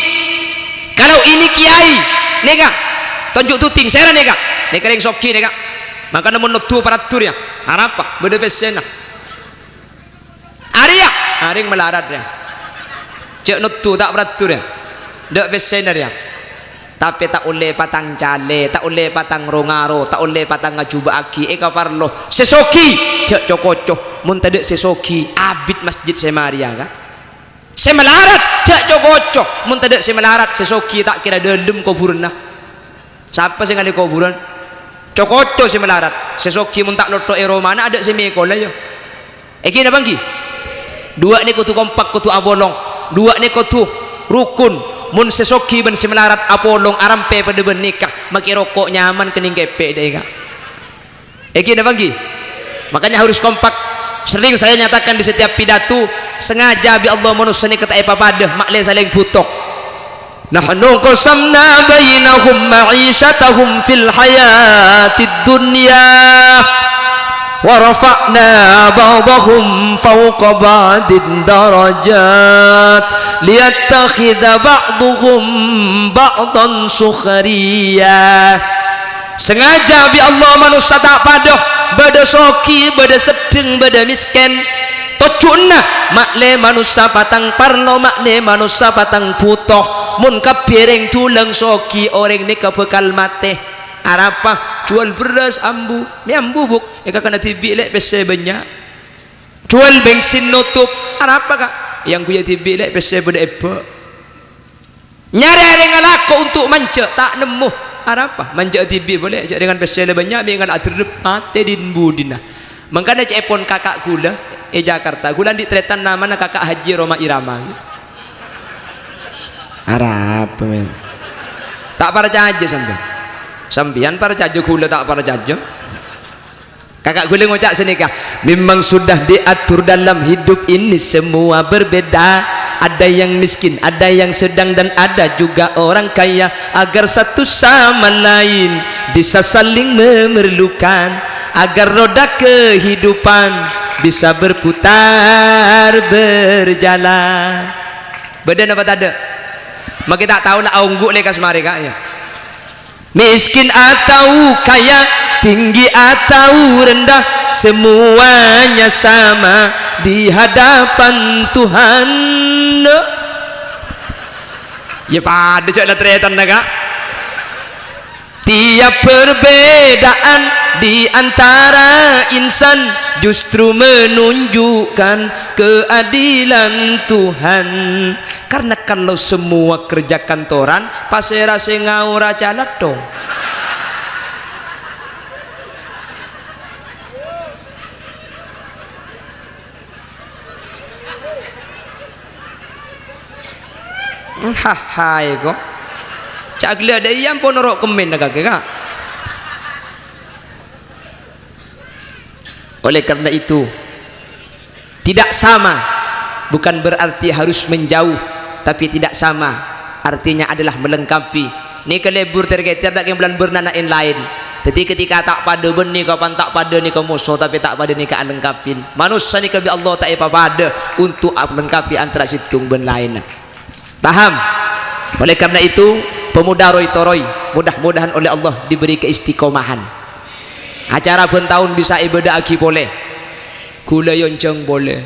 Kalau ini kiai, nèka, tonju' duding, sèra nèka. Nèka rèng soghi nèka. Mangkana mon noddu paradur ya, arapa? Bâdâ pèssèna. Arèya, arèng malarat rèya. Jhâ' noddu, ta' paraddhu rèya. Dâ' pèssèna rèya. Tapè ta' ollè patang calè, ta' ollè patang ro-ngaro, ta' ollè patang ajhubâ'âghi, èkaparlo. Sè soghi, jhâ' co-koco. Mon tadâ' sè soghi, abit masjid sè marèya, ka. Sè malarat, jhâ' co-koco. Mon tadâ' sè malarat, sè soghi ta' kèra dâlem kobhurânna. Sapa sè ngalè kobhurân? Co-koco sè malarat. Sè soghi mon ta' lotto è romana adâ' sè mèkola, yâ. Èngghi napa èngghi? Duwâ' nèka kodhu kompak, kodhu apolong. Duwâ' nèka kodhu rukun. Mon sè soghi bân sè malarat apolong arampè padâ bân nèka, makè roko' nyaman kennèng kèpè' dâ' èka. Èngghi napa èngghi? Makanya harus kompak. Sering saya nyatakan di setiap pidato, sengaja bi' Allah manossa nèka ta' èpapadâ, ma'lè salèng bhuto. "Nahnu qasamna bainahum ma'isyatahum fil hayatid dunya, wa rafa'na ba'dahum fawqa ba'din darajat, liyattakhidza ba'duhum ba'dan sukhriya." Sengaja bi' Allah manossa ta' padâ, bâdâ soghi, bâdâ seddheng, bâdâ mèskèn. Tojjhuna, ma'lè manossa patang parlo, ma'lè manossa patang bhuto. Mon kabbhi rèng dhulâng soghi, orèng nèka bhâkal matè. Arapa? Juwâl bherrâs ambu. Mè' ambu, Bu'. Èkakana dhibi' lè' pèssè bânnya'. Juwâl bensin notop. Arapa, Ka'? Èyangghuya dhibi' lè' pèssè bâdâ èbâ'. Nyarè arèng alako untuk manja, ta' nemmo. Arapa? Manja dhibi' polè, jhâ' dengan pèssèna bânnya', mè' ngala' aderrep, matè din-budina. Mangkana ca'èpon kaka' ghulâ è Jakarta, ghulâ andi' tarètan namana Kaka' Haji Rhoma Irama. Arapa, men? Ta' parcajâ sampèyan? Sampèyan parcajâ, ghulâ ta' parcajâ? Kaka' ghulâ ngoca' sanèka, "Memang sudah diatur dalam hidup ini semua berbeda. Ada yang miskin, ada yang sedang, dan ada juga orang kaya. Agar satu sama lain bisa saling memerlukan, agar roda kehidupan bisa berputar berjalan." Bâdâ napa tadâ'? Makè ta' tao la aongghu' lè ka samarè, Ka', yâ. Miskin atau kaya, tinggi atau rendah, semuanya sama di hadapan Tuhan. Yâ padâ jhâ' la tarètanna, Ka'. Tiap perbedaan di antara insan justru menunjukkan keadilan Tuhan. Karena kalau semua kerja kantoran, pasèra sè ngaora calatthong? Hahaè, ko'. Ca' ghellâ' dâ' iyâ ampon noro' kemmènna kakè, Ka'. Oleh karena itu, tidak sama bukan berarti harus menjauh, tapi tidak sama artinya adalah melengkapi. Nèka lebur ter-kèter ta' kèng bulan bernana laèn. Dhâddhi ketika ta' padâ bânnè kapan ta' padâ nèka moso, tapè ta' padâ nèka alengkapin. Manossa nèka bi' Allah ta' èpapadâ untuk alengkapi antara sèttong bân laènna. Paham? Oleh karena itu, pemuda Roy Toroy, mudah-mudahan oleh Allah diberi keistiqomahan. Acara bân taon bisa èbâdâ'âghi polè. Ghulâ èyonjhâng polè.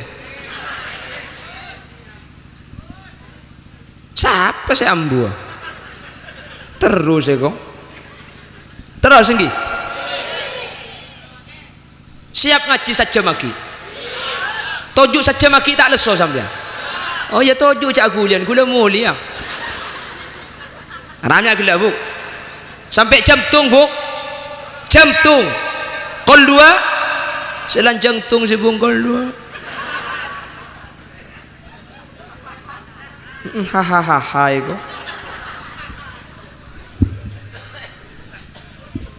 Sapa sè ambuwâ? Terros, èko. Terros, èngghi. Siap ngajhi sajjhâm aghi? Toju' sajjhâm aghi ta' lesso sampèyan? Oh, yâ toju' jhâ' ghuliyân, ghulâ molèya. Ramèya ghellâ', Bu'. Sampè' jhâm tong, Bu'. Jhâm tong. Kol duwâ'. Sè lanjhâng tong sè bungkol duwâ'. Hahaha, èko.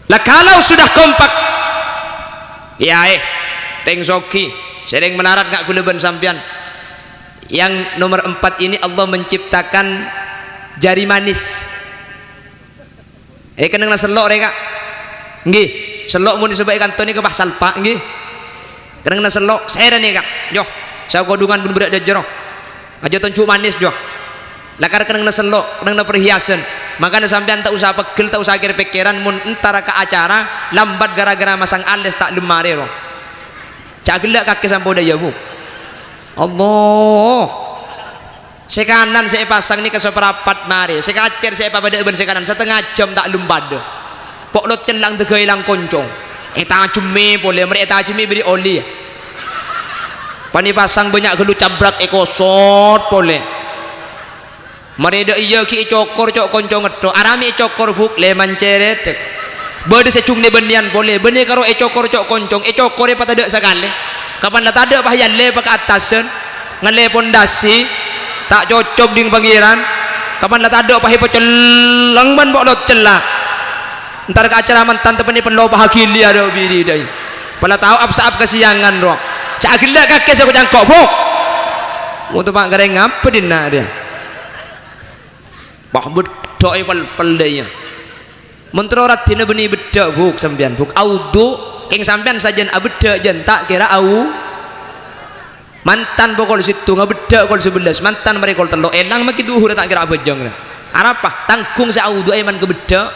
Lah, kalau sudah kompak, yâ, eh, rèng soghi, sè rèng malarat, nga' ghulâ bân sampèyan. Yang nomor empat ini Allah menciptakan jari manis. Eh, kennengnganna sello' rè, Ka'. Èngghi, sello' mon èsabâ' è kanto nèka pas salpa', èngghi. Kennengnganna sello', sèrè nèka, jo. Sakodhungan bân berrâ' dâjâro. Aja tonju' manis, jo. Lakar kennengnganna sello', kennengnganna perhiasan. Mangkana sampèyan ta' osa peggel, ta' osa kèr-pèkkèran mon entara ka acara, lambat gara-gara masang alès ta' lemmarè, ro. Ca' ghellâ' kakè samponna, yâ, Bu'. Allah. Sè kanan sè èpasang nèka saparapat marè, sè kacèr sè èpabâdâ'â bân sè kanan satengnga jam ta' lem padâ. Po' lo' cella' dâgâ èlang konco. Ètajemmè polè, marè ètajemmè bâri' oli. Pan èpasang bânnya' ghâllu cabrak èkosot polè. Marè dâ' iyâ ghi' ècokor co'-konco ngetto', aramè ècokor, Bu', lè mancèrèt. Bâdâ sè jhung nè bânnèyan polè, bânnè karo ècokor co'-konco, ècokorè pas tadâ' sakalè. Kapan la tadâ' pas èyallè pas ka attasan, ngallè pondasi, ta' cocok ding Pangèran. Kapan la tadâ' pas èpacelleng bân po' lo' cella'. Entar ka acara mantan teppa'na pello pas aghili adâ' biri dâi. Pala tao ap-saap kasiyangan, ro. Ca' ghellâ' kakè sè ko-cangko', Bu'. Mo teppa' karè ngapa dinna' rèya? Wah, beddhâ'è pel-pel dâ' iyâ. Mon terro raddhinna bânnè beddhâ', Bu', sampèyan, Bu'. Audhu', kèng sampèyan sajân abeddhâ' jân ta' kèra au-, Mantan pokol sèttonga beddhâ' kol sabellâs, mantan marè kol tello', èlang maghi dhuhurra ta' kèra abhâjâng, ra. Arapa? Tangghung sè audhu'â èman ka beddhâ'.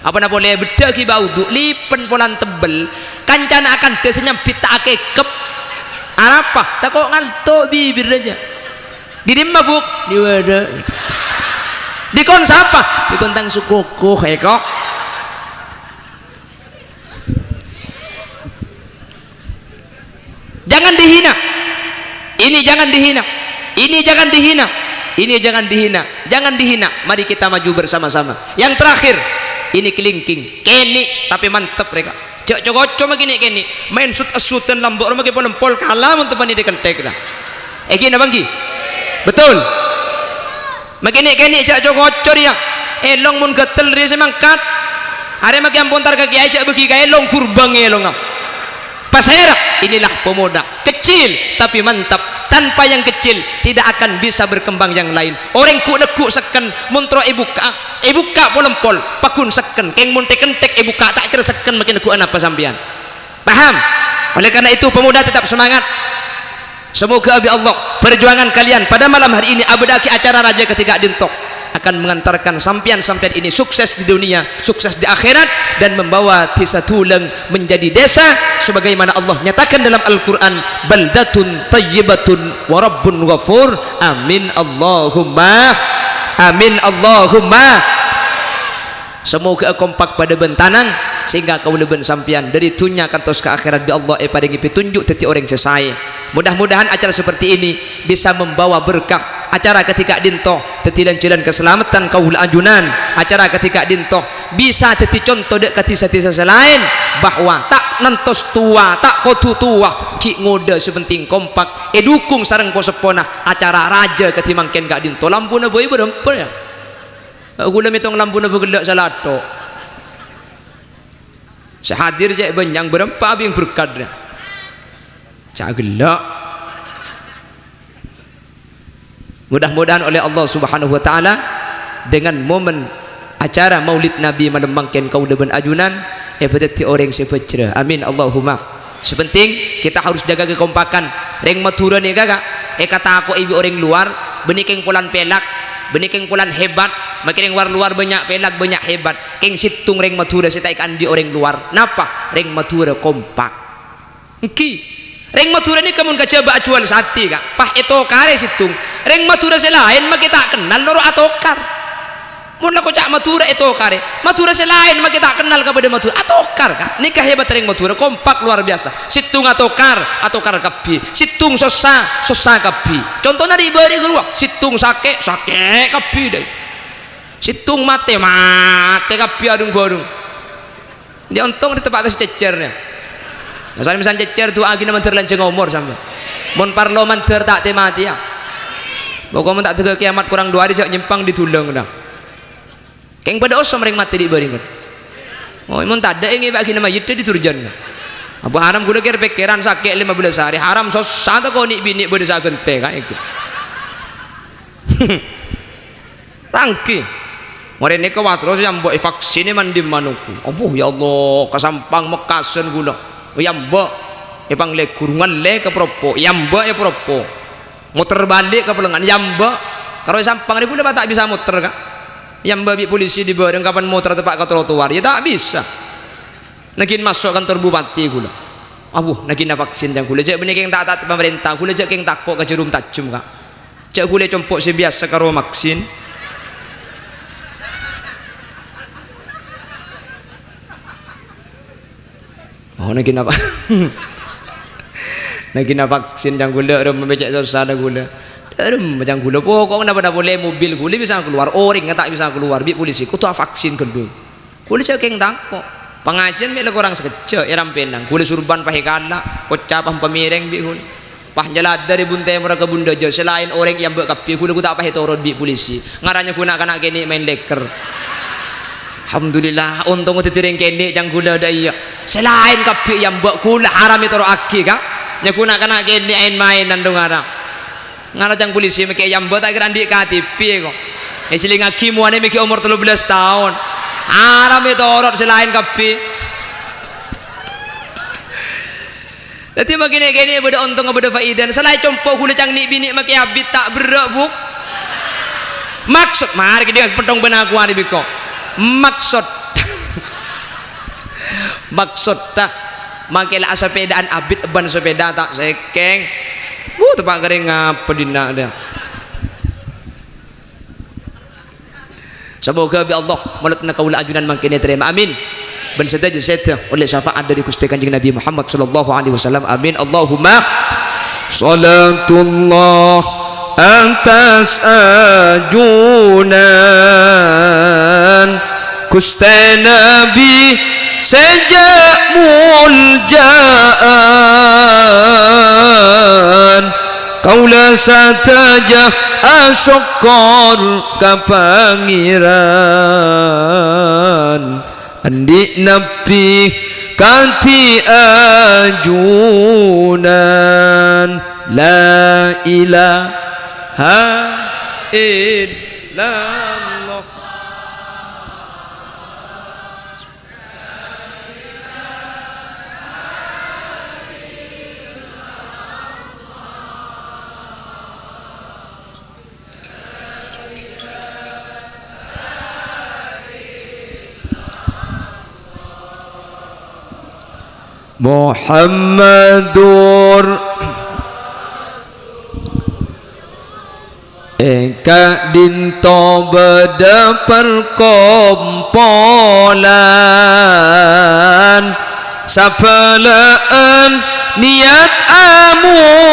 Apana polè beddhâ' ghi' bâ audhu', lipen polana tebbel, kancana akandhâ sè nyambit ta' akèkep. Arapa? Tako' ngalto' bibirra jâ. Dhi dimma, Bu'? Dhi bâdâ. Dikon sapa? Dikon tang sokoko, èko. Jangan dihina. Ini jangan dihina. Ini jangan dihina. Ini jangan dihina. Jangan dihina. Mari kita maju bersama-sama. Yang terakhir, ini kelingking. Kènè', tapè mantep rèka. Jhâ' co-ngoco maghi nè' kènè'. Maèn sut-essutan lambâ' roma ghi' pol-empol kala mon teppa'na èkenthèk, ra. Èghi napa ènggi? Betul. Maghi nè'-kènè' jhâ' co-ngoco rèya. Èlong mon ghâtel rèya sè mangkat. Arè maghi ampon entar ka kèyaè jhâ' bâghi ka èlong, kurbâng èlongnga. Pasèra, inilah pemuda. Kecil, tapi mantap. Tanpa yang kecil, tidak akan bisa berkembang yang lain. Orèng ghu'-, lagghu' sekken, mon terro èbukka'a, èbukka' pol-empol, pagghun sekken. Kèng mon tè-kenthèk èbukka' ta' kèra sekken, maghi negghu' anapa sampèyan? Paham? Oleh karena itu, pemuda tetap semangat. Semoga abi Allah, perjuangan kalian pada malam hari ini abâdhâ'aghi acara rajâ kadhi ka'dinto akan mengantarkan sampèyan-sampèyan ini sukses di dunia, sukses di akhirat, dan membawa Dhisa Dhulang menjadi desa sebagaimana Allah nyatakan dalam Al-Qur'an, "Baldatun thayyibatun wa rabbun ghafur." Amin Allahumma. Amin Allahumma. Samoghâ'â kompak padâ bân tanang, sehingga kaulâ bân sampèyan dâri dhunnya kantos ka akhèrat bi' Allah èparèngè pètunjuk dhâddhi orèng sè saè. Mudah-mudahan acara seperti ini bisa membawa berkah. Acara kadhi ka'dinto dhâddhi lan-jhâlân kasalameddhân kaulâ ajunan. Acara kadhi ka'dinto bisa dhâddhi conto dâ' ka dhisa-dhisa sè laèn bahwa ta' nantos towa, ta' kodhu towa, ghi' ngodâ, sè penting kompak, èdhukung sareng po-seppona. Acara rajâ kadhi mangkèn ka'dinto, lampuna bhâi bârâmpa, ya. Kaulâ mètong lampuna bâ ghellâ' sala tho'. Sè hadir cè' bânnya' bârâmpa abiyang berkat, ya. Ca' ghellâ'. Mudah-mudahan oleh Allah Subhanahu wa Ta'ala, dengan momen acara Maulid Nabi malem mangkèn, kaulâ bân ajunan èpadhâddhi orèng sè bhâjrâ. Amin, Allahumma. Sè penting, kita harus jaga kekompakan. Rèng Madhurâ nèka, Kak, èkatako'è bi' orèng luar, bânnè kèng polana pèlak, bânnè kèng polana hebat, makè rèng war-lowar bânnya' pèlak, bânnya' hebat. Kèng sèttong rèng Madhurâ sè ta' èkaandi' orèng luar. Napa? Rèng Madhurâ kompak. Ènggi. Rèng Madhurâ nèka mon kajhâbâ ajhuwâl satè, Kak, pas ètokarè sèttong. Rèng Madhurâ sè laèn makè ta' kennal noro' atokar. Mon la koca' Madhurâ ètokarè, Madhurâ sè laèn makè ta' kennal ka bâdâ Madhurâ, atokar, Kak. Nèka hebat rèng Madhurâ, kompak luar biasa. Sèttong atokar, atokar kabbhi. Sèttong sossa, sossa kabbhi. Contona rè'-bâri' ghâruwa, sèttong sakè', sakè' kabbhi dâi. Sèttong matè, matè kabbhi arung-bârung. Dhi' ontong èteppa' ka sè cècèr, ya. Nah, san-, san cècèr du'aaghinah mandhâr lanjhâng omor sampèyan. Mon parlo mandhâr ta' tè-matèya. Pokok mon ta' dâgghâ kèyamat korang du arè jhâ' nyèmpang dhi dhulang, nah. Kèng padâ osom rèng matè dhi' bâringet. Oh, mon tadâ' èngèbâ'âghinah mayyit dhi durjân, nah. Abu haram ghulâ kèr-pèkkèran sakè' lèma bellâs arè, haram sossa tako' nè' binè' bâdâ saghântè, Kak, ènggi. Tangghi. Marè nèka watro sè èyambâ' èvaksinè man-dimman ongghu. Abbhu, ya Allah, ka Sampang Mekkasân ghulâ. Èyambâ' è Panglèghur, ngallè ka Proppo, èyambâ' è Proppo. Moter bâli' ka Pellengan, èyambâ'. Karo è Sampang rè ghulâ pas ta' bisa moter, Kak. Èyambâ' bi' polisi dhi bârâng, kapan moter teppa' ka trotoar, ya ta' bisa. Nèng ghi' maso' kantor bupati ghulâ. Abu, nagina vaksin jhâ' ghulâ. Jhâ' bânnè kèng ta'-, ta' pamarènta, ghulâ jhâ' kèng tako' ka jhârum tajhem, Ka'. Jhâ' ghulâ compo' sè biyasa karo vaksin. Oh, nagina va-, nagina vaksin jhâ' ghulâ, rem mè' cè' sossana ghulâ. Rem jhâ' ghulâ, pokokna pa-napa polè mobil ghulâ bisa kalowar, orèng ta' bisa kalowar, bi' polisi, kodhu avaksin ghâllu. Ghulâ jhâ' kèng tako'. Pangajiyân mè' la korang sakejjhâ' è rampènan. Ghulâ surban pas èkala', koca' pas pamèrèng bi' ghulâ. Pas nyaladdhâr è bun tèmorra ka bun dâjâ, sè laèn orèng èambâ' kabbhi, ghulâ ghu ta' pas ètoron bi' polisi. Ngarana ghuna' kana' kènè' maèn lèkèr. Alhamdulillah, ontong dhâddhi rèng kènè' jhâ' ghulâ dâ' iyâ. Sè laèn kabbhi èambâ', ghulâ haram ètoro'aghi, Ka'. Nya ghuna' kana' kènè' aèn-maènan dong ara. Ngara cang polisi mè' kè èambâ' ta' kèra andi' K T P kok. Èsèlèngaghi mowana mè' ghi' omor tello bellâs taon. Haram ètoro' sè laèn kabbhi. Dhâddhi mangkènè-kènè bâdâ ontong bâdâ faèdana. Salaèn compo' ghulâ cang nè'-binè' makè abit ta' berrâ', Bu. Maksod, marè kèdhing penthong bân aku arè biko. Maksod. Maksod ta'. Mangkè la asapèdaan abit bân sapèda ta' sèkèng. Bu, teppa' karè ngapa dinna' dâ'. Samoga bi' Allah moladdhâ kaulâ ajunan mangkèn ètarèma. Amin. Bân sadhâjâ sèdhâ ollè syafaat dâri Ghustè Kanjeng Nabi Muhammad sallallahu alaihi wasallam. Amin. Allahumma. Salatullah atas ajunan Ghustè Nabi sè jhâ' molja'an. Kaulâ sadhâjâ asokkor ka Pangèran. Andi' Nabbhi kadhi ajunan. La ilaha illallah. Muhammadur. È ka'dinto bâdâ parkompolan, sabâlâ'ân niyat amolotan,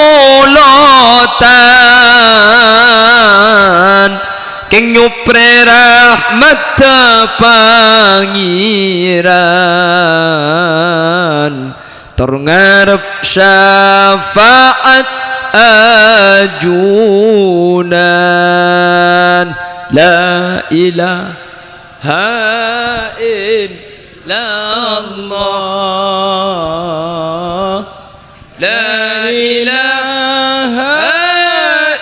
kèng nyoprè rahmatta Pangèran. Tor ngarep syafaat ajunan. La ilaha illallah. La ilaha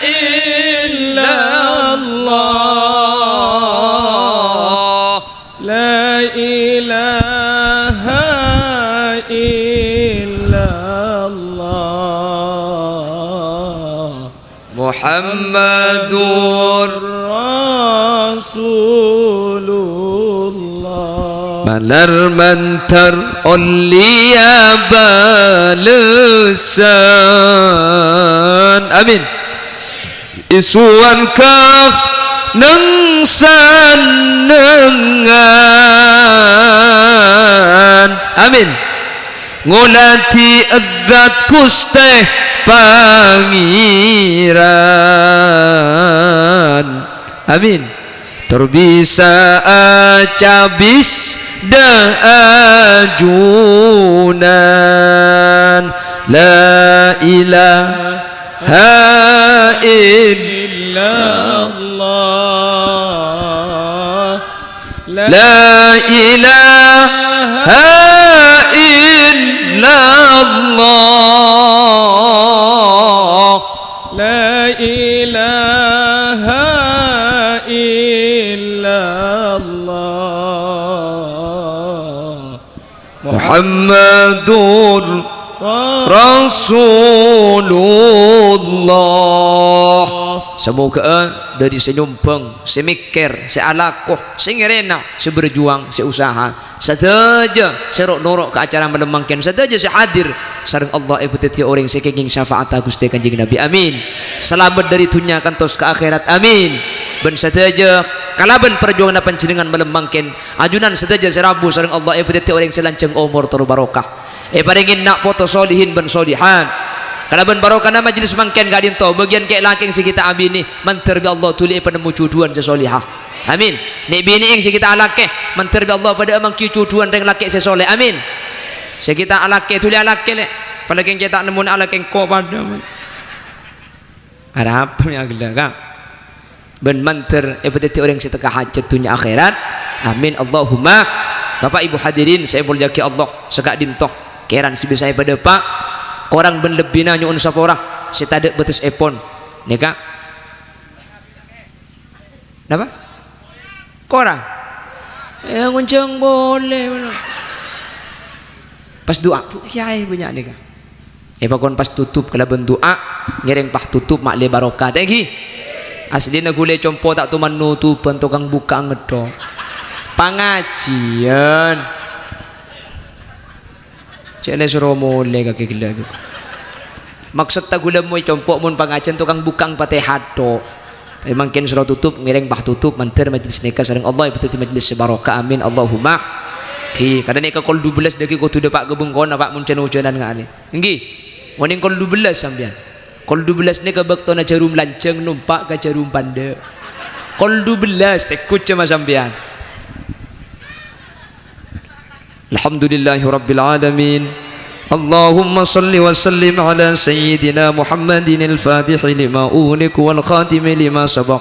illallah. La ilaha illallah. Muhammadur Rasulullah. Malar mandhâr ollèya bâlessan. Amin. È sowarghâ neng-sennengngan. Amin. Ngolatè èdhât Ghustè Pangèran. Amin. Tor bisa acabis dâ' ajunan. La ilaha illallah. La ilaha illallah. La ilaha illallah. Muhammadur Rasulullah. Moghâ'â dhâri sè nyombhâng, sè mèkkèr, sè alako, sè ngèrèna, sè berjuang, sè usaha, sadhâjâ sè ro'-noro' ka acara malem mangkèn, sadhâjâ sè hadir, sareng Allah èpadhâddhiyâ orèng sè kèngèng syafa'atta Ghustè Kanjeng Nabi. Amin. Salamet dhâri dhunnya kantos ka akhèrat. Amin. Bân sadhâjâ kalabân parjuwanganna panjhennengngan malem mangkèn, ajunan sadhâjâ sè rabu sareng Allah èpadhâddhiyâ orèng sè lanjhâng omor tor barokah. Èparèngè na' poto solihin bân solihat. Kalabân barokana majlis mangkèn ka'dinto, bâgiyân kè'-lakèng sè ghi' ta' abinè, mandhâr bi' Allah dhuli èpanemmo jhudhuwân sè solihah. Amin. Nè'-binè'èng sè ghi' ta' alakè, mandhâr bi' Allah padhâ'â mangghi jhudhuwân rèng lakè' sè soleh. Amin. Sè ghi' ta' alakè, dhuli alakè, Lè'. Palakèng kè' ta' nemmona alakè engko' padhâ. Arapa mè' aghellâ', Ka'? Bân mandhâr èpadhâddhi orèng sè tekka hajhât dhunnya akhèrat. Amin, Allahumma. Bapa', Ibu, hadirin sè èmoljâ'aghi Allah, saka'dinto kèran sè bisa èpadâpa', korang bân lebbina nyo'on sapora sè tadâ' bâtessèpon. Nèka. Napa? Korang? Yâ, ngonjhâng polè. Pas du'a, Bu, kèyaè bânnya' nèka. Èpakon pas totop kalabân du'a, ngèrèng pas totop ma'lè barokah. Ta' ènggi? Aslina ghulâ compo' ta' toman notobhân, tokang bukka'an ngetthok. Pangajiyân. Cè' lè soro molè kakè ghellâ'. Maksodda ghulâ moy compo' mon pangajiyân tokang bukka'an Fatihah tok. Tapè mangkèn soro totop, ngèrèng pas totop, mandhâr majlis nèka sareng Allah èpadhâddhi majlis sè barokah. Amin, Allahumma. Ghi, kadhâng nèka kol dubellâs dhâggi' kodhu dâpa' ka bengkona, Pa', mon jân-ojânan nga'anè. Ènggi. Ngonèng kol dubellâs sampèyan. Kol dubellâs nèka bâktona jhârum lanjhâng nompa' ka jhârum pandâ'. Kol dubellâs, tèkut jâmma sampèyan. Alhamdulillahirabbil alamin. Allahumma shalli wa sallim ala sayyidina Muhammadin al-fatihi lima ughliq wal khatimi lima sabaq.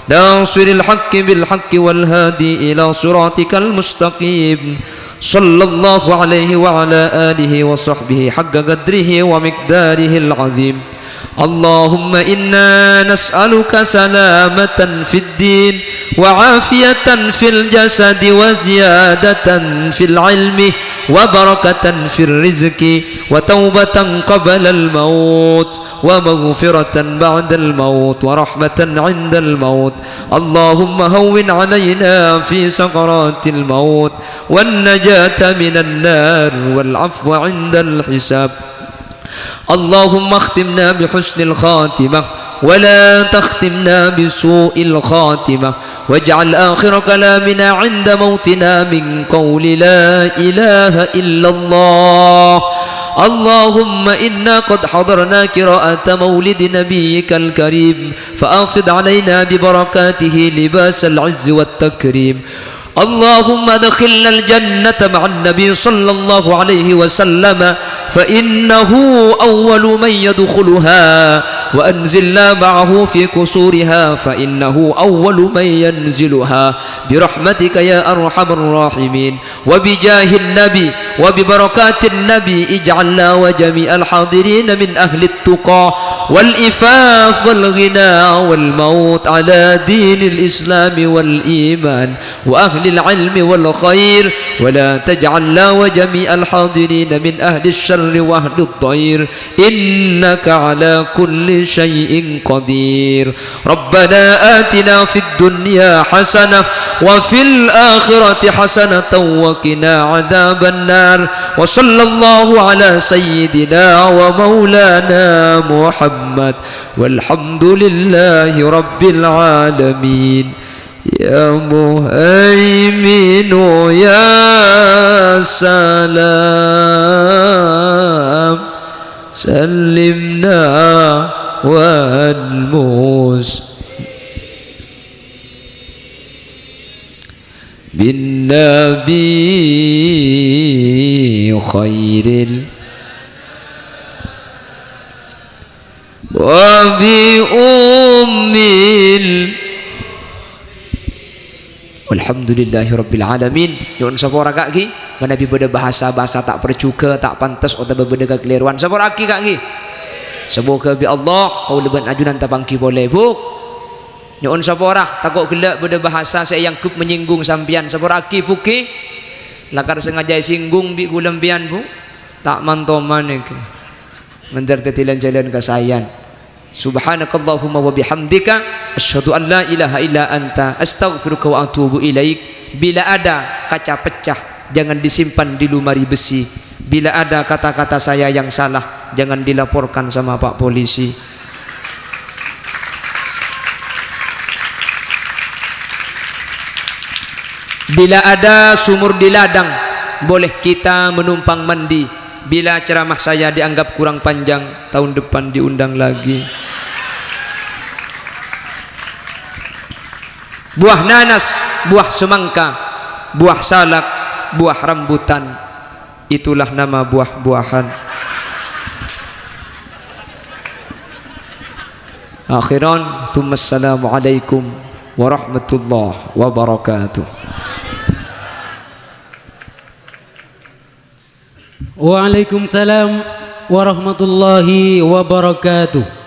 Nasiril haqqi bil haqqi wal hadi ila siratikal mustaqim. Sallallahu alaihi wa ala alihi wa sahbihi haqqa qadrihi wa miqdarihil azim. Allahumma inna nas'aluka salamatan fid din wa afiyatan fil jasadi wa ziyadatan fil ilmi wa barakatan fir rizqi wa taubatan qablal maut wa maghfiratan ba'dal maut wa rahmatan 'indal maut. Allahumma hawwin 'alaina fi sakaratil maut wan najata minan nar wal 'afwa 'indal hisab. اللهم اختمنا بحسن الخاتمة ولا تختمنا بسوء الخاتمة واجعل آخر كلامنا عند موتنا من قول لا إله إلا الله. اللهم إنا قد حضرنا قراءة مولد نبيك الكريم فأفض علينا ببركاته لباس العز والتكريم. اللهم أدخلنا الجنة مع النبي صلى الله عليه وسلم فإنه أول من يدخلها وأنزلنا معه في قصورها فإنه أول من ينزلها برحمتك يا أرحم الراحمين. وبجاه النبي وببركات النبي اجعلنا وجميع الحاضرين من أهل التقى والعفاف والغنى والموت على دين الإسلام والإيمان وأهل العلم والخير، ولا تجعلنا وجميع الحاضرين من أهل الشر وأهل الضير، إنك على كل شيء قدير. ربنا آتنا في الدنيا حسنة وفي الآخرة حسنة وقنا عذاب النار. وصلى الله على سيدنا ومولانا محمد، والحمد لله رب العالمين. يا مهيمن يا سلام، سلمنا والمس بالنبي خير ال- وبأم ال- والحمد لله رب العالمين. Nyo'on sapora, Ka', ghi. Manabi bâdâ bhâsa-bhâsa ta' parjhughâ, ta' pantes, otabâ bâdâ kakalèrowan, sapora'aghi, Ka', ghi. Samoghâ bi' Allah kaulâ bân ajunan tapangghi polè, Bu'. Nyo'on sapora, tako' ghellâ' bâdâ bhâsa sè èangghep manyènggung sampèyan, sapora'aghi, Bu', ghi. Lakar sangajâ èsènggung bi' kaulâ sampèyan, Bu'. Ta' man-toman ènggi. Mandhâr dhâddhi lan-jhâlân kasaèyan. Subhanakallahumma wa bihamdika, asyhadu an la ilaha illa anta, astaghfiruka wa atubu ilaik. Bila ada kaca pecah, jangan disimpan di lemari besi. Bila ada kata-kata saya yang salah, jangan dilaporkan sama Pak Polisi. Bila ada sumur di ladang, boleh kita menumpang mandi. Bila ceramah saya dianggap kurang panjang, tahun depan diundang lagi. Buah nanas, buah semangka, buah salak, buah rambutan, itulah nama buah-buahan. Akhiran, tsumma assalamualaikum warahmatullahi wabarakatuh. Waalaikumsalam warahmatullahi wabarakatuh.